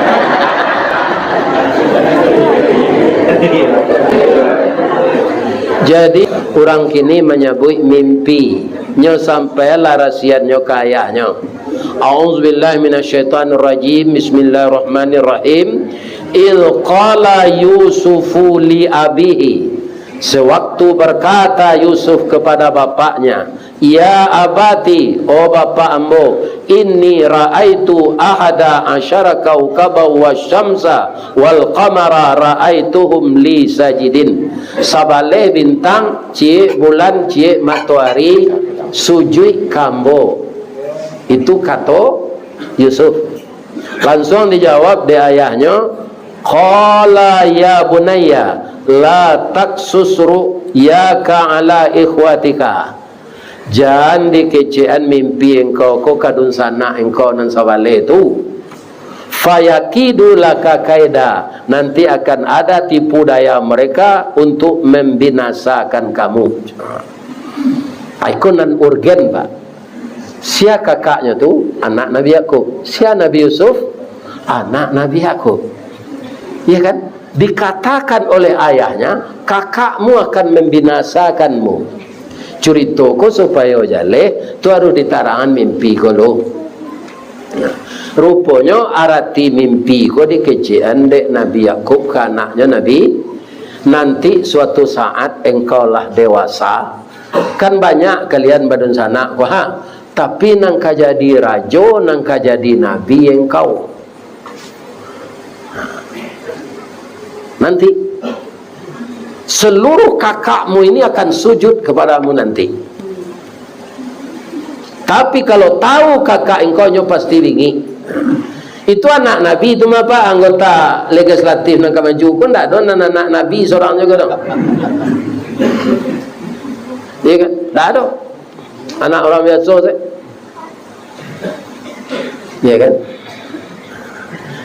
Jadi, urang kini manyabuik mimpi. Nyo sampaianlah rahasianyo ka ayahnyo. A'udzubillahi minasyaitonirrajim. Bismillahirrahmanirrahim. Idz qala Yusufu li abihi. Sewaktu berkata Yusuf kepada bapaknya, "Ya abati, oh bapak ambo, inni ra'aitu ahada asyara kaukaban wasyamsa wal qamara ra'aituhum li sajidin." Sabaleh bintang, ciek bulan, ciek matoari sujuik ka ambo. Itu kato Yusuf. Lansuang dijawab dek ayahnyo, "Qala ya bunayya, la taqsus ru'yaka ala ikhwatika." Jan dikecekan mimpi engkau ko ka dunsanak engkau nan sabaleh tu. Fayakidu laka kaida, nanti akan ada tipu daya mereka untuk membinasakan kamu. Iko nan urgen, Pak. Sia kakaknyo tu? Anak Nabi Yakub. Sia Nabi Yusuf? Anak Nabi Yakub. Iya kan? Dikatakan oleh ayahnya, "Kakakmu akan membinasakanmu." Curito ko supayo jaleh, tu harus ditarangan mimpi ko lo. Nah, Ruponyo arati mimpi ko dikecekan dek Nabi Yakub ka anaknyo Nabi, "Nanti suatu saat engkau lah dewasa, kan banyak kalian badunsanak ko ha, tapi nan ka jadi rajo, nan ka jadi nabi engkau." Nanti. Seluruh kakakmu ini akan sujud kepadamu nanti. Tapi kalau tahu kakak engkau nyo pasti bingik. Itu anak Nabi tu mah, Pak, anggota legislatif nan ka maju ko ndak ado nan anak Nabi sorang jugo tu. Iya kan? Ndak ado. Anak urang biaso se. Ya kan?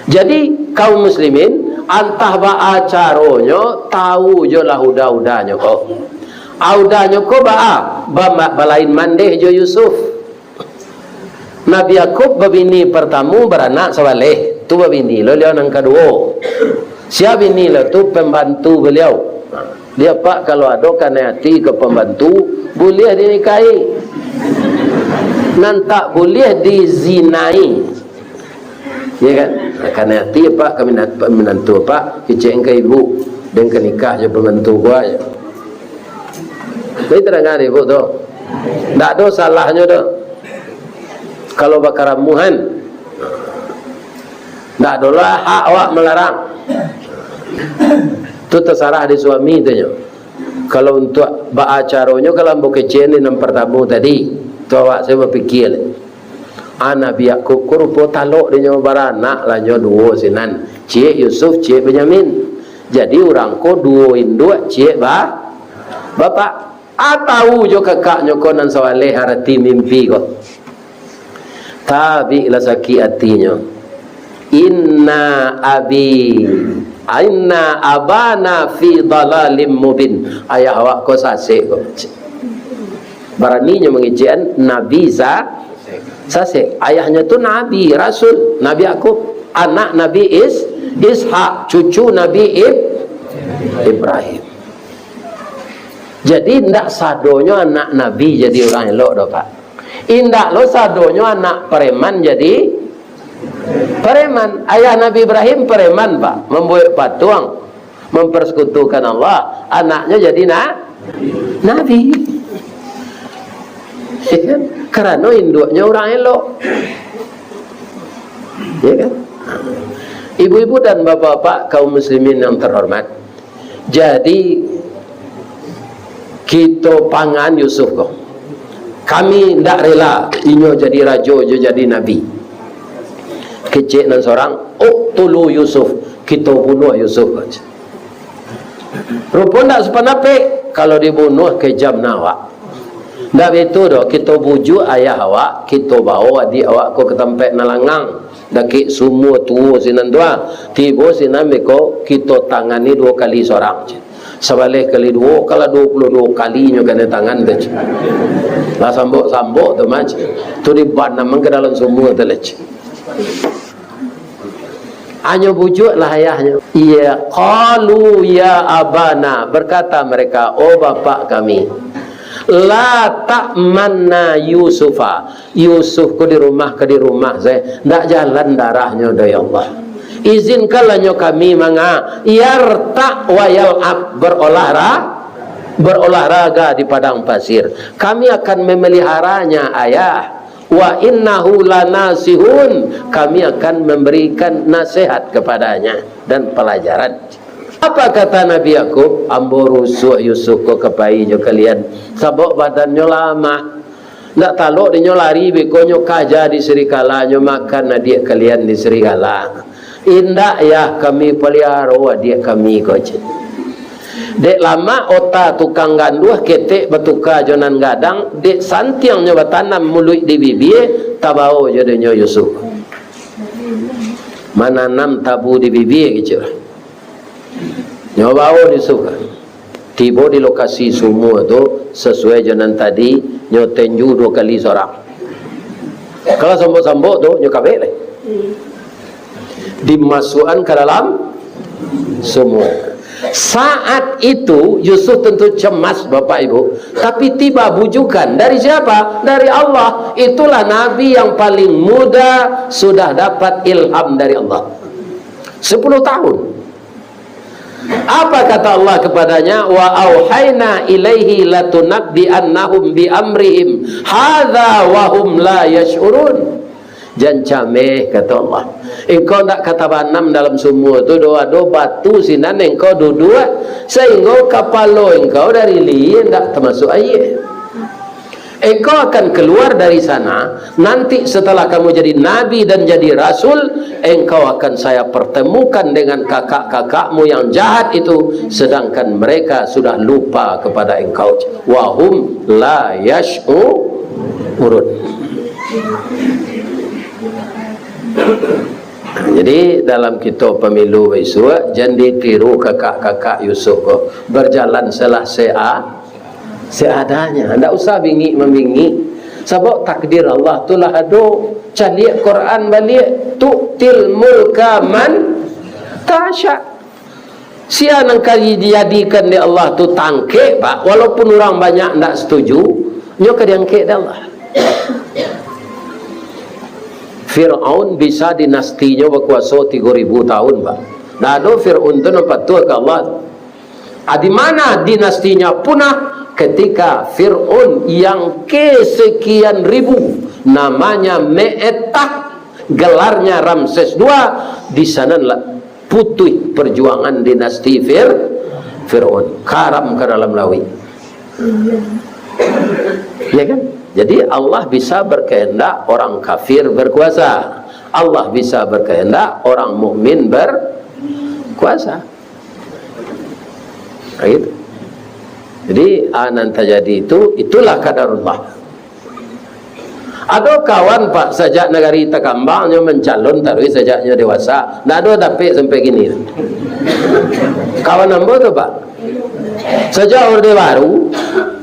Jadi, kaum muslimin, antah baa caronyo, tahu jo lah uda-udanyo ko. Udanyo ko baa, ba-, balain mandeh jo Yusuf. Nabi Yakub babini partamo, baranak sabaleh. Tu babini lo liau nan kaduo. Sia bini lo tu pambantu baliau. Dia, Pak, kalau ado kanai ati ka pambantu, buliah dinikahi. Nan tak buliah dizinai. Ya kan? Kanai ati, Pak, ka minat-, minantu, Pak, kicek ka ibu, den ka nikah jo pambantu ko ajo. Jadi tadanga dek ibu tu. Ndak ado salahnyo doh. Kalau bakaramuhan, ndak adolah hak awak malarang. Tu tasarah di suami tu nyo. Kalau untuak baa caronyo, kalau ambo kecek ni nan partamo tadi, tu awak sajo bapikia. Ah, Nabi Yakub ko rupo talok dinyo, baranak lah nyo duo sinan. Ciek Yusuf, ciek Benyamin. Jadi urang ko duo induak, ciek ba-, bapak. Ah, tahu jo kakaknyo ko nan sabaleh arati mimpi ko. Tabiklah sakik atinyo. "Inna abi, inna abana fi dalalim mubin." Ayah awak ko sasek ko. Baraninyo mangecekan Nabi sa-, sasek. Ayahnyo tu Nabi, Rasul, Nabi Yakub, anak Nabi Is-, Ishak, cucu Nabi Ib-, Ibrahim. Jadi, indak sadonyo anak Nabi jadi urang elok doh, Pak. Indak lo sadonyo anak pareman jadi pareman. Ayah Nabi Ibrahim pareman, Pak, mambuek patuang, mempersekutukan Allah. Anaknyo jadi na-, nabi. Ya kan? Karano induaknyo urang elok. Ya kan? Ibu-ibu dan bapak-bapak, kaum muslimin yang terhormat, jadi, kito pangan Yusuf ko. Kami ndak rela inyo jadi rajo, inyo jadi nabi. Kecek nan sorang, "Uqtulu Yusuf, kito bunuah Yusuf." Rupo ndak sapanapek, kalau dibunuah kejam awak. Ndak baitu doh, kito bujuak ayah awak, kito bawo adiak awak ko ka tampek nan langang. Dakek sumua tuo sinan tu ah. Tibo sinan beko kito tangani duo kali sorang, ceh. Sabaleh kali duo, kalau duo puluah duo kali nyo kanai tangan tu, ceh. Lah sambok-sambok tu mah, ceh. Tu dibanamkan ka dalam sumua tu lah, ceh. Anyo bujuak lah ayahnyo. Iya, qalu ya abana, berkata mereka, "Oh bapak kami, la ta'manna Yusufa." Yusuf ko di rumah ka di rumah se, ndak jalan darahnyo doh, ya Allah. Izinkanlah nyo kami manga, yarta' wa yal'ab, berolahra-, berolahraga di padang pasir. Kami akan memeliharanya, Ayah. Wa innahu lanasihun, kami akan memberikan nasihat kepadanya dan pelajaran. Apa kata Nabi Yakub? "Ambo rusuak Yusuf ko ka pai jo kalian, sabab badannyo lamah." Ndak talok dinyo lari, beko nyo kaja di serigala, nyo makan adiak kalian di serigala. Indak, Yah, kami paliharo adiak kami ko, ceh. Dek lamak ota tukang ganduah, ketek batuka jo nan gadang, dek santiang nyo batanam muluik di bibia, tabao jo dinyo Yusuf. Mananam tabu di bibia, kecek. Nyo bao Yusuf. Tibo di lokasi sumua tu, sasuai jo nan tadi, nyo tenju duo kali sorang. Kalau sambok-sambok tu, nyo kabek lai. Dimasuakan ka dalam sumua. Saat itu, Yusuf tentu cemas, Bapak Ibu. Tapi tiba bujukan. Dari siapa? Dari Allah. Itulah Nabi yang paling muda sudah dapat ilham dari Allah. Sepuluh tahun. Apa kata Allah kepadanya? "Wa auhayna ilaihi latunabbi'annahum bi amrihim hadza wa hum la yash'urun." Jan cameh, kata Allah. Engkau ndak ka tabanam dalam sumua tu doh, ado batu sinan engkau duduak, sahinggo kapalo engkau dari lieh ndak tamasuak aia. Engkau akan keluar dari sana, nanti setelah kamu jadi nabi dan jadi rasul, engkau akan saya pertemukan dengan kakak-kakakmu yang jahat itu, sedangkan mereka sudah lupa kepada engkau. Wa hum la yash'urun. Jadi, dalam kito pemilu bisuak, jan ditiru kakak-kakak Yusuf ko. Berjalan selah sea-, seadanya. Ndak usah bingik-mambingik. Sabab takdir Allah tu lah ado. Caliak Quran baliak, "Tu'til mulka man tasya." Sia nan ka dijadikan dek Allah tu tangkek, Pak, walaupun urang banyak ndak setuju, nyo ka diangkek dek Allah. Firaun bisa dinastinyo bakuaso tigo ribu tahun, Pak. Ndak ado Firaun tu nan patuah ka Allah. Ah, di mana dinastinya punah? Ketika Firaun yang kesekian ribu, namanya Me'etah, gelarnya Ramses dua, di sananlah putuih perjuangan dinasti Fir-, Firaun. Karam ka dalam lauik. Ya kan? Jadi, Allah bisa berkehendak orang kafir berkuasa. Allah bisa berkehendak orang mukmin berkuasa. Nah, gitu. Jadi, ah, nan tajadi itu, itulah kadarullah. Ado kawan, Pak, sajak nagari takambang, nyo mancalon taruih sajak nyo dewasa. Ndak ado dapek sampai kini. Kawan ambo tu, Pak. Sajak Orde Baru,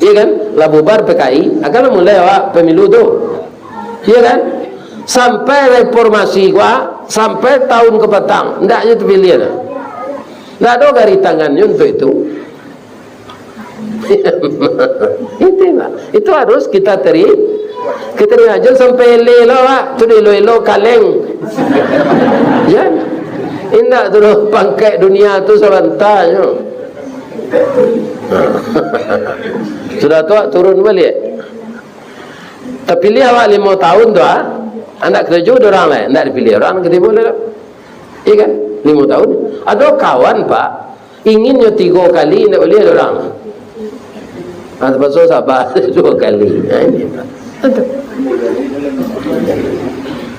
iya kan, lah bubar P K I, akan lah mulai awak pemilu tu. Iya kan? Sampai reformasi gua, sampai tahun kapatang, ndak je tapiliah lah. Ndak ado gari tangannyo untuk itu. Itu, Pak. Itu harus kita teri-, kita terima. Jan sampai eleh lo, Pak. Tu elo-elo kaleng. Ya. Indak tu doh, pangkek dunia tu sabanta nyo. Sudah tu, turun baliak. Tapiliah awak limo tahun tu, ah. Andak katuju dek urang lai, ndak dipiliah urang katibo lai. Iya kan? Limo tahun. Ado kawan, Pak, ingin nyo tigo kali, ndak buliah dek urang. Ah, tapakso sabar duo kali. Nah, ini, Pak.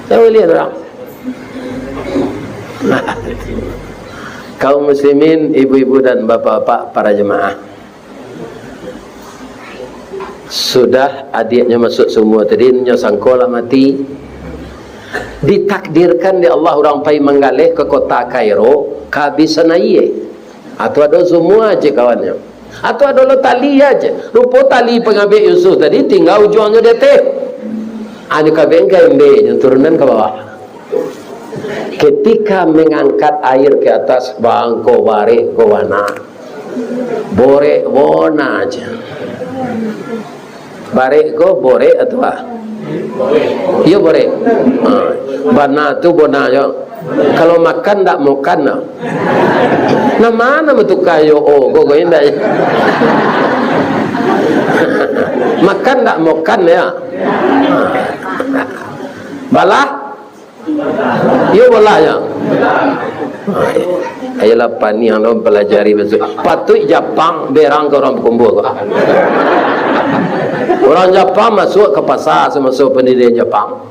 Ndak buliah dek urang. Kaum muslimin, ibu-ibu dan bapak-bapak para jemaah. Sudah adiaknyo masuak sumua tadi, nyo sangko lah mati. Ditakdirkan dek Allah urang pai manggaleh ka kota Kairo, kabisan aia. Atau ado sumua aja kawannyo. Atau ado lo tali aja. Rupo tali pangabek Yusuf tadi tingga ujuangnyo di ateh. Anyo kabek ka embe, nyo turunan ka bawah. Ketika mengangkat air ke atas, bangko barek ko bana. Borek bona aja. Barek ko borek atau ah? Iyo, borek. Ha. Bana tu bona jo. Kalau makan ndak mokan nah. Nah, mana matuka yo, oh, kok indak. Makan ndak mokan ya. Balah Iyo, bolah nyo. Ayolah, paniang lo pelajari betul. Patuik Japang berang ka urang Pakumbuah ko. Urang Japang masuak ka pasa samaso pandidian Japang.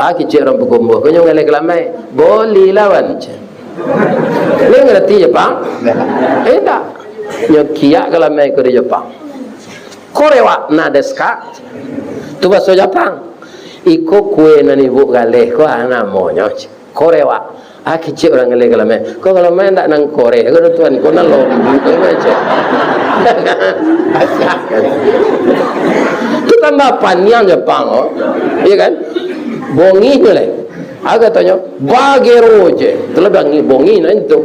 Ah, kicik urang Pakumbuah ko nyo ngaleh kalamai. Boli lawan, ceh. Nyo ngarati Japang? Indak. Nyo kiak kalamai ko di Japang. Korewa na desu ka? Tu baso Japang. Iko kue nan ibu galeh ko, ah, namonyo korewa. Ah, kicik urang galeh kalamai. Ko kalamai ndak nan koreh ko, tuan, ko nan lombu ko, ceh. Tu tambah paniang Japang, oh. Iya kan? Bongihnyo lai. Ah, katonyo, bagero, ceh. Telah bongi, bongi nan tu.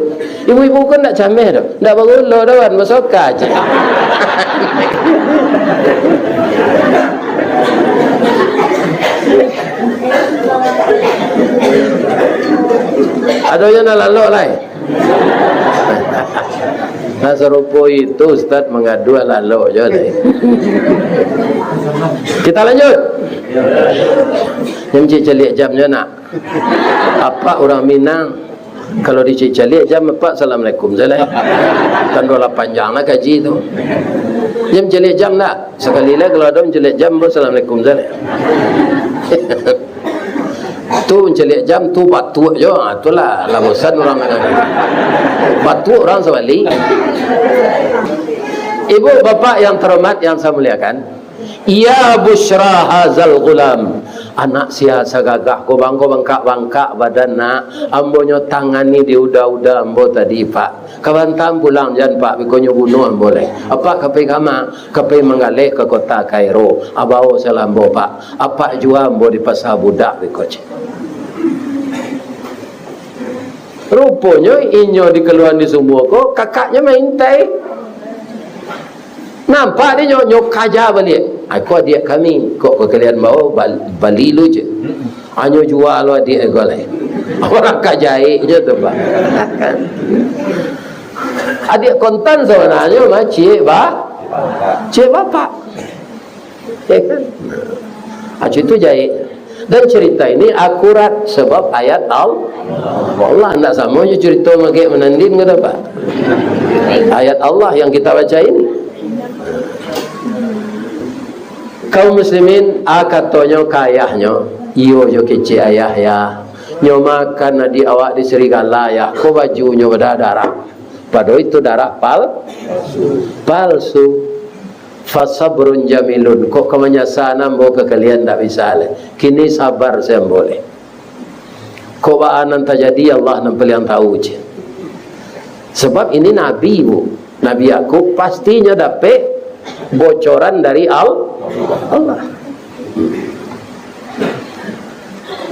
Ibu-ibu ko ndak cameh doh, ndak bagulo doh, wan, basoka je. Ado yang nak lalok lai. Nah, sarupo itu Ustaz mangadu lalok je lai. Kita lanjut. Yang cik caliak jamnya nak. Apak urang Minang. Kalau dicaliak jam, apak assalamualaikum sajo. Tando lah panjang lah kaji tu. Dia mancaliak jam ndak? Sakali lah kalau ado mancaliak jam, ambo assalamualaikum sajo. Tu mancaliak jam, tu batuak jo. Ha, tu lah, lah bosan urang. Batuak urang sabali. Ibu, bapak yang terhormat, yang saya muliakan, "Ya busyra hazal gulam." Anak sia sagagah ko, bang, ko bangkak-bangkak badan nak. Ambo nyo tangani di uda-uda ambo tadi, Pak. Kabantam pulang jan, Pak, biko nyo bunuah ambo lai. Apak ka pai kama, ka pai manggaleh ka kota Kairo. Abao salambo, Pak. Apak jua ambo di pasa budak biko ceh. Ruponyo inyo dikaluaan di sumua ko, kakaknyo maintai. Nampak dek nyo, nyo kaja baliak. "Ai, ko adiak kami, kok ka kalian bao, bal-, bali lu je. Anyo jua lo adiak ko lai." Urang ka jaiknyo tu, Pak. Adiak kontan sabananyo mah ciek ba-, ciek bapak. Ya kan? Ah, itu jaik. Dan cerita ini akurat sebab ayat Al-, Allah. Ndak samo jo cerita magek manandin, kata Pak. Ayat Allah yang kita baca ini. Kaum muslimin, ah, katonyo ka ayahnyo, "Iyo jo kecek ayah, ya. Nyo makan adiak awak di serigala, ya. Ko bajunyo badarah-darah." Padahal itu darah pal-, palsu. "Fasabrun jamilun." Kok ka manyasa ambo ka kalian, ndak bisa lai. Kini sabar sajo ambo lai. Kok baa nan tajadi, Allah nan paliang tahu, ceh. Sebab ini nabi, Bu. Nabi Yakub pastinyo dapek bocoran dari Al-, Allah.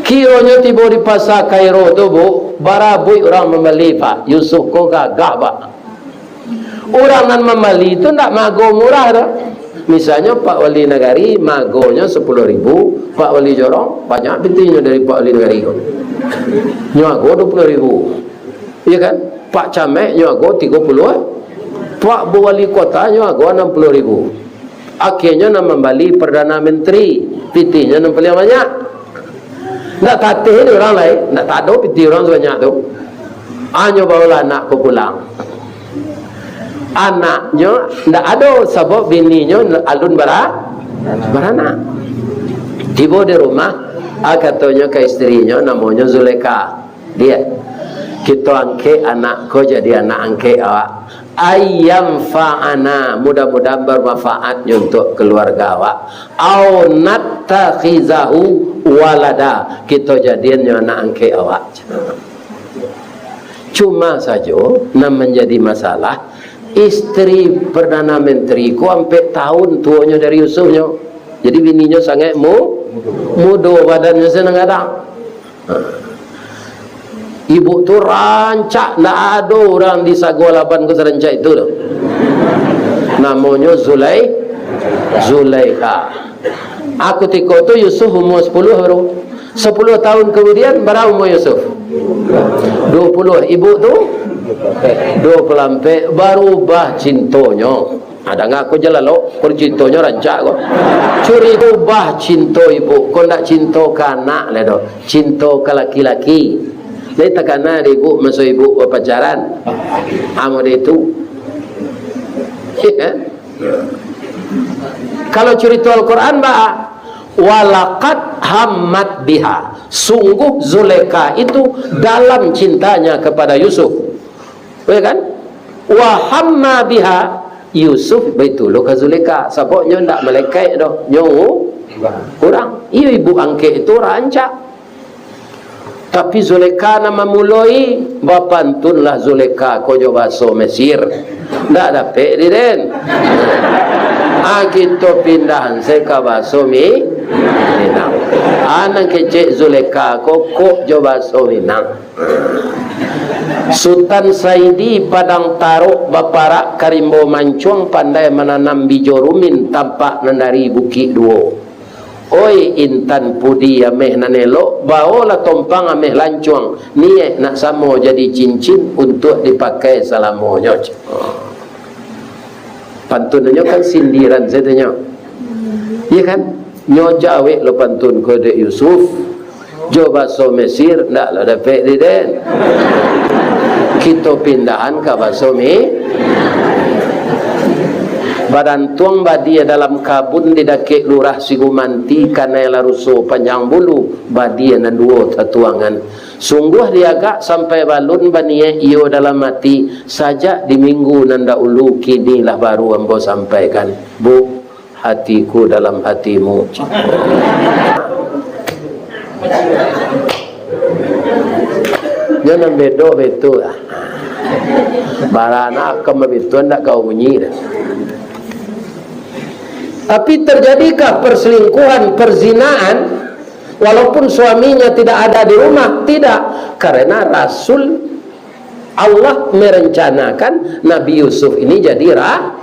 Kironyo tibo di pasa Kairo tu, Bu, barabuik urang mambali, Pak. Yusuf ko gagah, Pak. Urang nan mambali tu ndak maago murah doh. Misalnyo, Pak Wali Nagari maagonyo sapuluah ribu, Pak Wali Jorong banyak pitihnyo dari Pak Wali Nagari ko. Nyo ago duo puluah ribu. Iya kan? Pak Camek nyo ago tigo puluah, Pak Wali Kota nyo ago anam puluah ribu. Akhirnyo nan mambali Perdana Menteri, pitihnyo nan paliang banyak. Ndak tateh dek urang lai, ndak tado pitih urang sabanyak tu. Anyo baolah anak ko pulang. Anaknyo ndak ado, sabab bininyo alun bara-, baranak. Tibo di rumah, ah, katonyo ka istrinyo, namonyo Zulekha. Diak, kito angkek anak ko jadi anak angkek awak. Ayyam fa'ana, mudah-mudahan bermanfaatnyo untuk keluarga awak. Au nattakhizahu walada, kito jadiannyo anak angkek awak. Cuma sajo, nan manjadi masalah, istri Perdana Menteri ko ampek tahun tuonyo dari Yusufnyo. Jadi bininyo sangaik mu-, mudo, badannyo se nan gadang. Ha. Ibuk tu rancak, ndak ado urang di Sago Laban ko sarancak itu doh. Namonyo Zulai-, Zulaikha. Ah, kutiko tu Yusuf umua sapuluah baru. Sapuluah tahun kamudian, bara umua Yusuf? Duo puluah. Ibuk tu? Duo puluah ampek. Barubah cintonyo. Ah, danga ko jalalo, ko curitonyo rancak ko. Curi ubah cinto ibuk, ko ndak cinto ka anak lai doh, cinto ka laki-laki. Lai takana dek ibuk maso ibuk bapacaran. Amo dek itu. Iya kan? Kalau curito Al-Quran, ba, "Walaqad hammat biha." Sungguh Zulekha itu dalam cintanya kepada Yusuf. Ya kan? "Wa hamma biha." Yusuf baitulo ka Zulekha, sabab nyo ndak malekaik doh, nyo urang. Iyo, ibuk angkek itu rancak. Tapi Zulekha nan mamuloi, bapantunlah Zulekha ko jo baso Mesir. Ndak dapek di den. Ah, kito pindah se ka baso Mi-, Minang. Ah, nan kecek Zulekha ko kok jo baso Minang. Sutan Saidi Padang Tarok baparak ka rimbo mancuang, pandai mananam bijo rumin tampak nan dari Bukik Duo. Oi intan pudi ameh nan elok, baolah tompang ameh lancuang, niaik nak samo jadi cincin untuak dipakai salamonyo. Pantunnyo kan sindiran sajo nyo. Iya kan? Nyo jawek lo pantun ko dek Yusuf. Jo baso Mesir, ndak lo dapek di den. Kito pindahan ka baso Mi. Badantuang badia dalam kabun di dakek Lurah Sigumanti, kanai Laruso Panjang Bulu, badia nan duo tatuangan. Sungguah diagak sampai balun baniaik iyo dalam ati, sajak di minggu nan dahulu, kini lah baru ambo sampaikan. Bu, hatiku dalam hatimu. Jangan bedo betul lah. Baranak ka mabituan dak kau bunyi dah. Tapi terjadikah perselingkuhan, perzinaan, walaupun suaminya tidak ada di rumah? Tidak, karena Rasul Allah merencanakan Nabi Yusuf ini jadi ra-,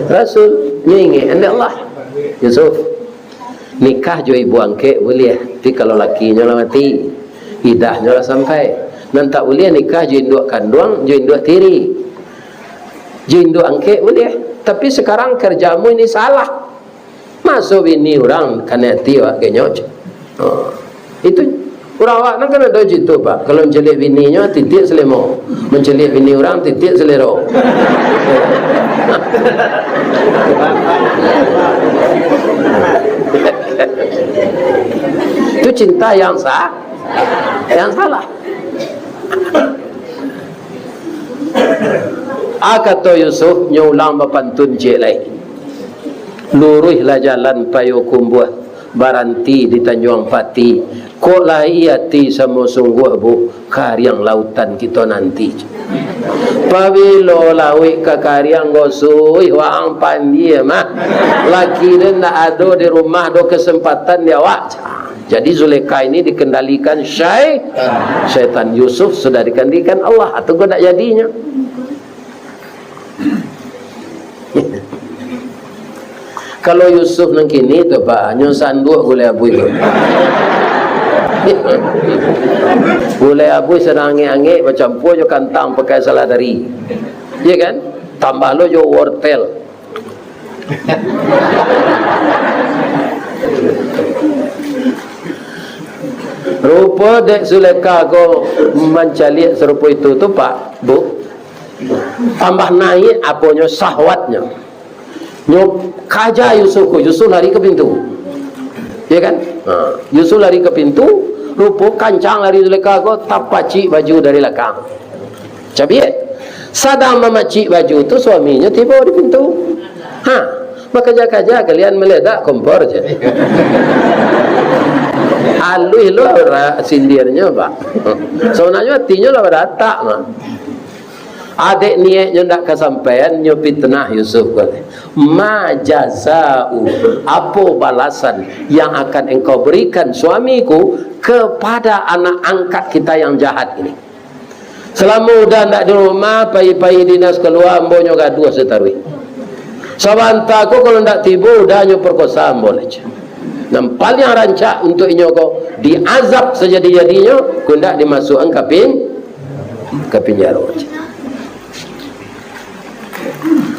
rasul. Nyo ingek dek Allah. Yusuf, nikah jo ibu angkek buliah, tapi kalau lakinyo lah mati, idahnyo lah sampai. Nan tak buliah nikah jo induak kanduang, jo induak tiri. Jo induak angkek buliah. Tapi sekarang kerjamu ini salah. Maso bini urang kanai ati awak genyo. Ha. Itu urang awak nan kan ado jitu, Pak. Kalau mancaliak bininyo, titiak salemo. Mancaliak bini urang, titiak salero. Itu cinta yang sa-, yang salah. A, kato Yusuf, nyo ulang bapantun ciek lai. Luruihlah jalan payo kumbuah, baranti di Tanjuang Pati. Kok lai ati samo sungguah, Bu, kariang lautan kito nanti. Pabilo lauik ka kariang, gosuih waang pandie mah. Laki den ndak ado di rumah, do kesempatan di awak. Jadi Zulekha ini dikendalikan syai-, syaitan. Yusuf sudah dikendalikan Allah, atau kok ndak jadinyo. Kalau Yusuf nan kini tu, Pak, nyo sanduak gulai abuih tu. Gulai abuih sadang angek-angek, bacampua jo kantang pakai saladari. Iya kan? Tambah lo jo wortel. Rupo dek Zulekha ko mancaliak sarupo itu tu, Pak, Bu. Tambah naik aponyo, syahwatnyo. Nyo kaja Yusuf ko, Yusuf lari ka pintu. Ya kan? Ha, Yusuf lari ka pintu, rupo kancang lari Zulekha ko, tapacik baju dari lakang. Cabiak. Sadang mamacik baju tu, suaminyo tibo di pintu. Ha, bakaja-kaja kalian meledak kompor je. Aluih lo ra-, sindirnyo, Pak. Sabananyo atinyo lah badatak, mah. Adek niaiknyo ndak kasampaian, nyo pitnah Yusuf ko. Ma jazau, apo balasan yang akan engkau berikan suamiku kepada anak angkat kita yang jahat ini? Salamo uda ndak di rumah, pai-pai dinas kalua, ambo nyo gaduah sataruih. Sabanta ko kalau ndak tibo, uda nyo perkosa ambo lah. Nan paliang rancak untuak inyo ko diazab sajadi-jadinyo, ko ndak dimasuakan ka pin-, ka pinjaro.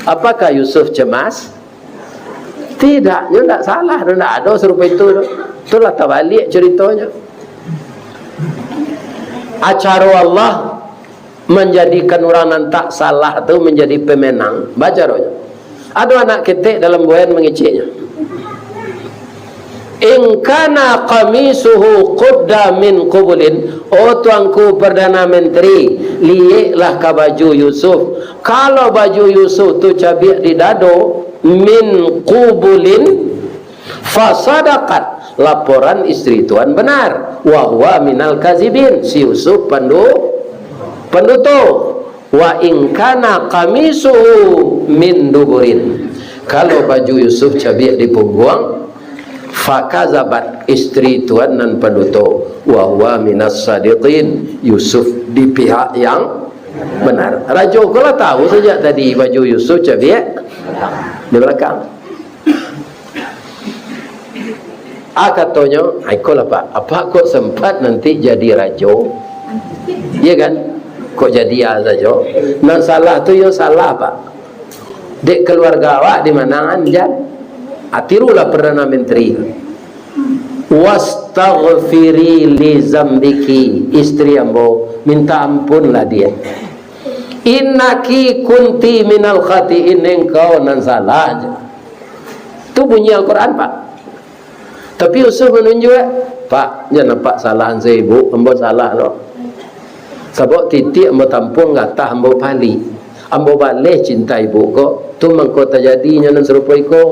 Apakah Yusuf cemas? Tidak, nyo ndak salah, ndak ado sarupo itu tu. Itulah tabaliak caritonyo. Acaro Allah manjadikan urang nan tak salah tu manjadi pemenang. Bacaronyo. Ado anak ketek dalam buayan mangeceknyo. "In kana qamisuhu qudda min qubulin." Oh Tuanku Perdana Menteri, lieklah ka baju Yusuf. Kalau baju Yusuf tu cabiak di dado, min qubulin, fasadaqat, laporan isteri tuan benar. Wa huwa minal kazibin, si Yusuf pandu-, panduto. Wa in kana qamisuhu min duburin. Kalau baju Yusuf cabiak di pungguang, fakazabat, isteri tuan nan panduto. Wa huwa minas sadiqin, Yusuf di pihak yang Benar. Rajo ko lah tahu sajak tadi baju Yusuf cabiak di balakang. Ah, katonyo, "Ah, ikolah, Pak. Apak kok sempat nanti jadi rajo? Iya kan? Kok jadi a sajo? Nan salah tu yo salah, Pak. Dek kaluarga awak dimanangan, jan. Ah, tirulah Perdana Menteri. Wastaghfiri li zambiki, istri ambo, minta ampunlah dia. Innaki kunti minal khatiin, engkau nan salah." Tu bunyi Al-Quran, Pak. Tapi Yusuf manunjuak, "Pak, jan apak salahan sajo ibu, ambo salah lo. Sabab titiak ambo tampuang, gatah ambo paliak. Ambo baleh cinta ibu ko, tu mangko tajadinyo nan sarupo iko.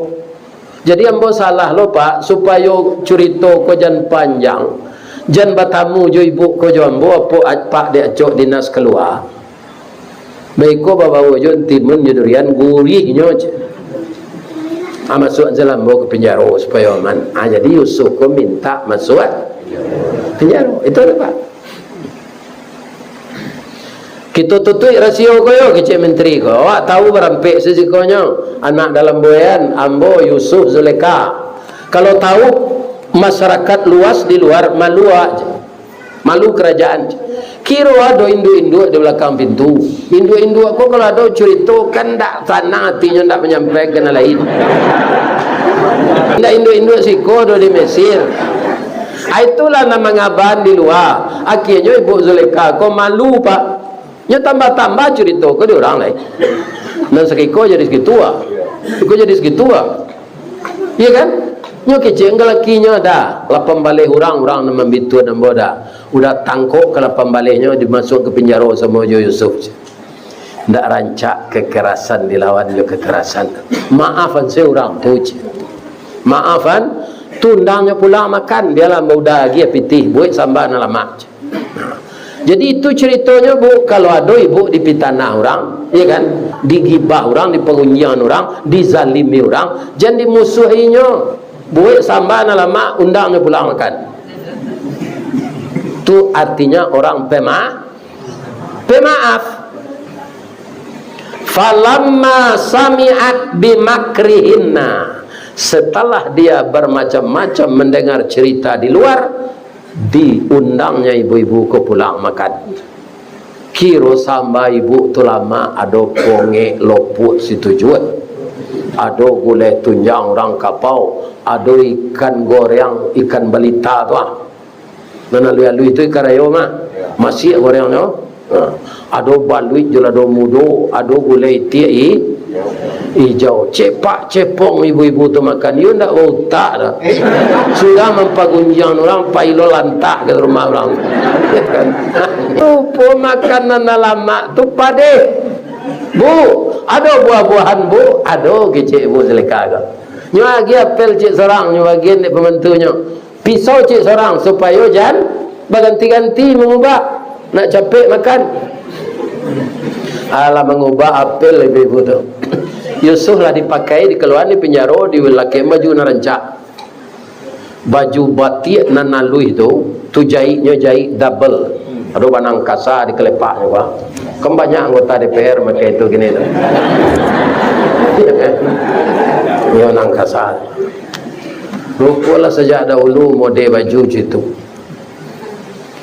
Jadi ambo salah lo, Pak, supayo curito ko jan panjang, jan batamu jo ibu ko jo ambo, apo, Pak, dek acok dinas kalua." Baiko babawo jo timun jo durian, gurihnyo, cek. Ah, masuak sajo lah ambo ka pinjaro supayo aman. Ah, jadi Yusuf ko minta masuak pinjaro. Itu lah, Pak. Kito tutuik rasio ko yo, kecek menteri ko. Awak tahu barampek sisikonyo, anak dalam buayan, ambo, Yusuf, Zulekha. Kalau tahu masyarakat luas di luar, malu awak je. Malu kerajaan. Kiro ado induak-induak di balakang pintu. Induak-induak ko kalau ado curito, kan ndak sanang atinyo, ndak manyampaikan ka nan lain. Ndak induak-induak siko do di Mesir. Ah, itulah nan mangaban di lua. Akhianyo Ibu Zulekha ko malu, Pak. Nyo tambah-tambah curito ko di urang lai. Nan sakiko jadi sakitu ah. Iko jadi sakitu ah. Iya kan? Nyo kecek ka lakinyo, dah. Lapan baleh urang, urang nan mambituan ambo, dah. Udah tangkok ka lapan balehnyo, dimasuak ka pinjaro samo jo Yusuf. Ndak rancak kekerasan dilawan jo kekerasan. Maafan se urang tu, cek. Maafan, tu undangnyo pulang makan, bialah bauda agiah pitih, buek samba nan lamak, cek. Jadi itu ceritonyo, Bu, kalau ado ibu dipitanah urang, ya kan? Digibah urang, dipagunjiang urang, dizalimi urang, jan dimusuahinyo. Buek samba nan lamak, undangnyo pulang makan. Tu artinya orang pema-, pemaaf. Falamma sami'at bimakrihinna, setelah dia bermacam-macam mendengar cerita di luar, diundangnya ibu-ibu ko pulang makan. Kiro samba ibu tu lamak, ado pongek lopuak situjuak, ado gulai tunjang urang kapau, ado ikan goreng, ikan balita tu ah. Nan aluih-aluih tu ikan rayo mah. Masiak gorengnyo. Ha. Ado baluik jo lado mudo, ado gulai itiak i-, ijau. Cepak cepong ibu-ibu tu makan. Iyo ndak bautak doh. Sudah mampagunjiang urang, pai lo lantak ka rumah urang. Rupo makanan nan lamak tu padeh. "Bu, ado buah-buahan, Bu?" "Ado," kecek Ibu Zulekha ko. "Nyo agiah apel ciek sorang," nyo bagian dek pambantunyo. "Pisau ciek sorang, supayo jan baganti-ganti mangubak, nak capek makan." Alah, mangubak apel ibu-ibu tu. Yusuf lah dipakai, dikaluaan di pinjaro, dilakek baju nan rancak. Baju batiak nan aluih tu, tu jaiknyo jaik double. Ado banang kasa di kalepaknyo, Pak. Kan banyak anggota D P R makai tu kini tu. Iyo nan kasa. Rupolah sajak dahulu mode baju cam itu.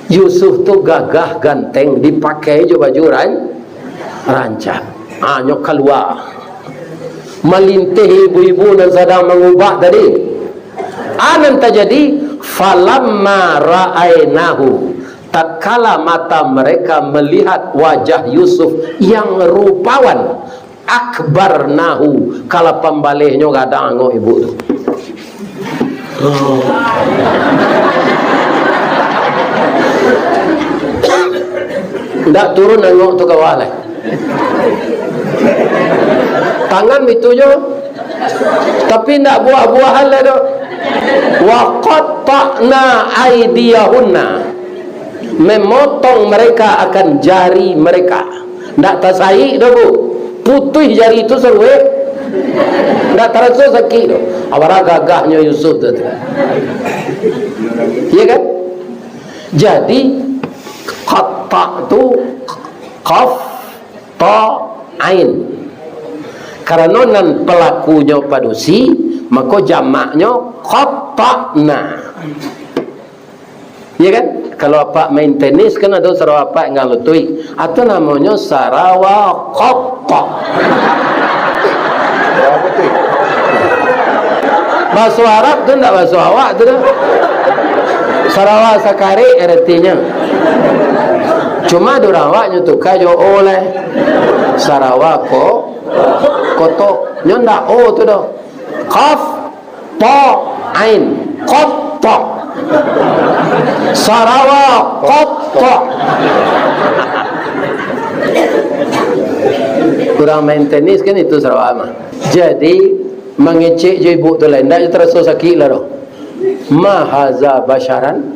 Yusuf tu gagah ganteng, dipakai jo baju ran-, rancak. Ha, nyo kalua. Malinteh ibu-ibu nan sadang mangubak tadi. Ha, nan tajadi, "Falamma ra'ainahu," tatkala mata mereka melihat wajah Yusuf yang rupawan, "akbarnahu," ka lapan balehnyo gadang angok ibu tu. Ndak turun angok tu ka bawah lai. Tangan itu jo, tapi ndak buah-buahan lai doh. "Wa qatta'na aidiyahunna," memotong mereka akan jari mereka. Ndak tasaik doh, Bu. Putuih jari tu saruek. Ndak taraso sakik doh. Abarah gagahnyo Yusuf tu, tu. Iya kan? Jadi, qatta' tu qaf Ta, ain. Karano nan pelakunyo padusi, mako jamaknyo qata'na. Ya kan? Kalau apak main tenis, kan ado sarawa apak nan lutuik. Atau namonyo sarawa qata'. Baso Arab tu ndak baso awak tu doh. Sarawa sakarek aratinyo. Cuma di urang awak nyo tuka jo o lai. Sarawa ko, koto. Nyo ndak o tu doh. Qaf, ta, ain. Qata'. Sarawa qata'. Urang main tenis kan itu sarawa mah. Jadi, mangecek jo ibuk tu lai, ndak jo taraso sakik lah doh. "Ma haza basyaran?"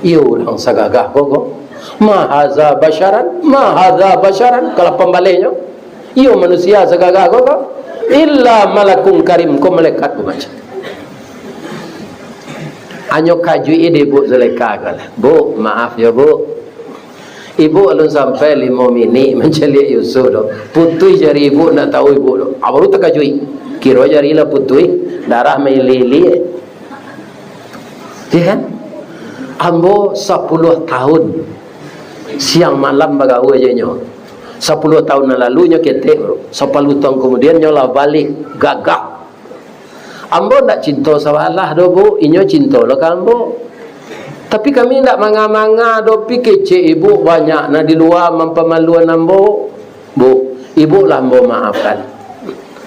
Iyo urang sagagah ko, ko. "Ma haza basyaran? Ma haza basyaran?" Kalau pambalehnyo, "Iyo manusia sagagah ko, ko. Illa malakun karim," ko malaikat bamacam. Anyo kajuik di Ibuk Zulekha ko lah. "Buk, maaf yo, Buk. Ibuk alun sampai limo minik mancaliak Yusuf tu. Putuih jari ibuk, ndak tahu ibuk tu." Ah, baru takajuik. Kiro jari lah putuih, darah mailih-ilih. Ya kan? Ambo sapuluah tahun siang malam bagaul jo inyo. Sapuluah tahun nan lalu nyo ketek, bro. Sapuluah tahun kamudian nyo lah baliak gagah. Ambo ndak cinto sabalah doh, Buk. Inyo cinto lo ka ambo. Tapi kami ndak manga-manga doh, pi kecek ibuk banyak nan di lua mampamaluan ambo. Buk, ibuk lah ambo maafkan.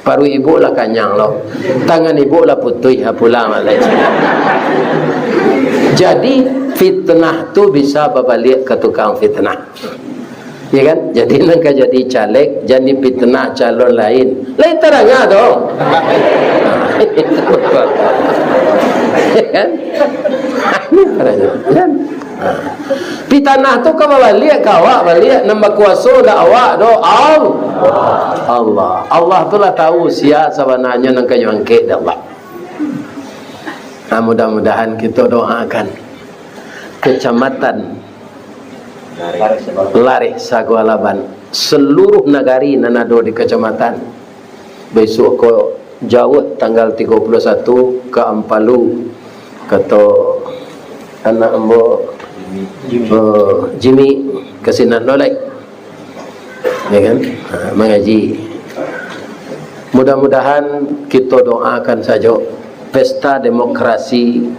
Paruik ibuk lah kanyang lo. Tangan ibuk lah putuih, ha, pulang baliak. Jadi, fitnah tu bisa babaliak ka tukang fitnah. Ya kan? Jadi, nan ka jadi caleg, jan dipitnah calon lain. Lain tarang tu. Ya kan? Ini tarang, ya kan? Pitanah tu ka babaliak ka awak baliak, nan bakuaso ndak awak doh, Al-, Allah. Allah tu lah tahu sia sabananyo nan ka nyo angkek dek Allah. Nah, mudah-mudahan kito doakan Kecamatan Lareh Sagualaban, seluruh nagari nan ado di kecamatan, Bisuak ko jauah tanggal tigo puluah satu ka Ampalu, kato anak ambo, Jimmy. Oh, Jimmy, ka sinan lo lai. Ya kan? Ha, mangaji. Mudah-mudahan kito doakan sajo pesta demokrasi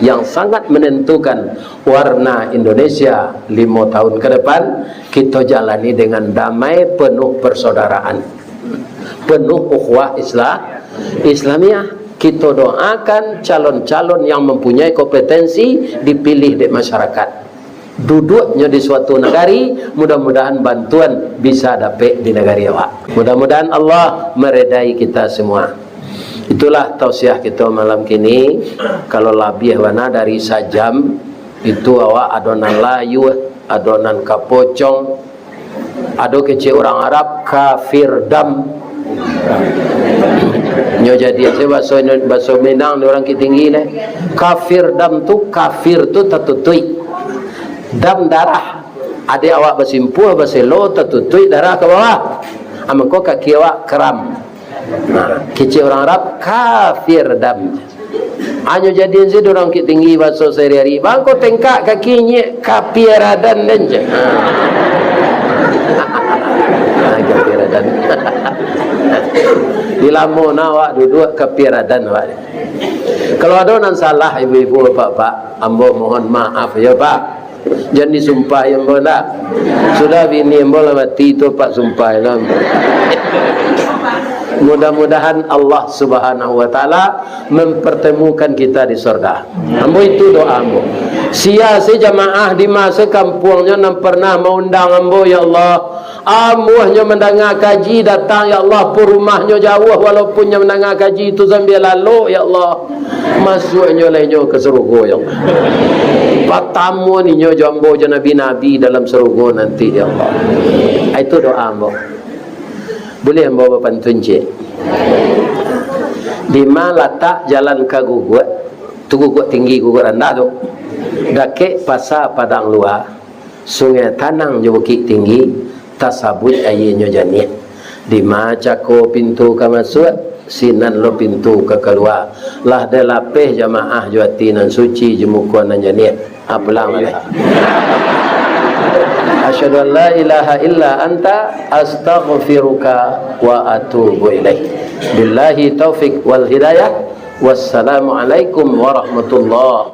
yang sangat menentukan warna Indonesia limo tahun ke depan, kito jalani dengan damai, penuh persaudaraan. Penuh ukhuwah Isla-, Islamiah. Kito doakan calon-calon yang mempunyai kompetensi dipilih dek masyarakat. Duduaknyo di suatu nagari, mudah-mudahan bantuan bisa dapek di nagari awak. Mudah-mudahan Allah meredai kita semua. Itulah tausiah kito malam kini. Kalau labiah bana dari sajam, itu awak ado nan layuah, ado nan kapocong, ado kecek urang Arab, kafir dam. Nyo jadi ase baso Indo-, baso Minang di urang Bukittinggi neh. Kafir dam tu, kafir tu tatutuik. Dam darah. Ade awak basimpuah, baselo, tatutuik darah ka bawah. Ah, mangko kaki awak kram. Nah, kecek urang Arab, kafir dam. Anyo jadian se urang Bukittinggi baso sahari-hari. Bangko tengkak kaki nyek kapiaradan den je. Ha. Ha, kapiaradan. Di lamo na awak duduak kapiaradan awak. Kalau ado nan salah ibu-ibu, bapak-bapak, ambo mohon maaf yo, Pak. Jan disumpahi ambo ndak. Sudah bini ambo lah mati tu, Pak, sumpah lah. Mudah-mudahan Allah Subhanahu wa Taala mempertemukan kita di sorga. Ambo itu doa ambo. Sia se jamaah di masa kampuangnyo nan pernah maundang ambo, ya Allah. Ambuahnyo mandanga kaji datang, ya Allah, pun rumahnyo jauah, walaupun nyo mandanga kaji tu sambia lalok, ya Allah. Masuaknyo lai nyo ka sarugo, ya Allah. Patamu ninyo jo ambo jo nabi-nabi dalam sarugo nanti, ya Allah. Itu doa ambo. Buliah ambo bapantun ciek? Dima latak jalan ka Guguak, tu Guguak Tinggi, Guguak Randah tu. Dakek Pasa Padang Lua, Sungai Tanang jo Bukittinggi, Tasabuik aianyo janiah. Dima cako pintu ka masuak, sinan lo pintu ka kalua. Lah dilapeh jamaah jo ati nan suci, jo muko nan janiah. Apulang baliak. Asyhadu an la ilaha illa anta, astaghfiruka wa atubu ilaik. Billahi taufik wal hidayah. Wassalamualaikum warahmatullahi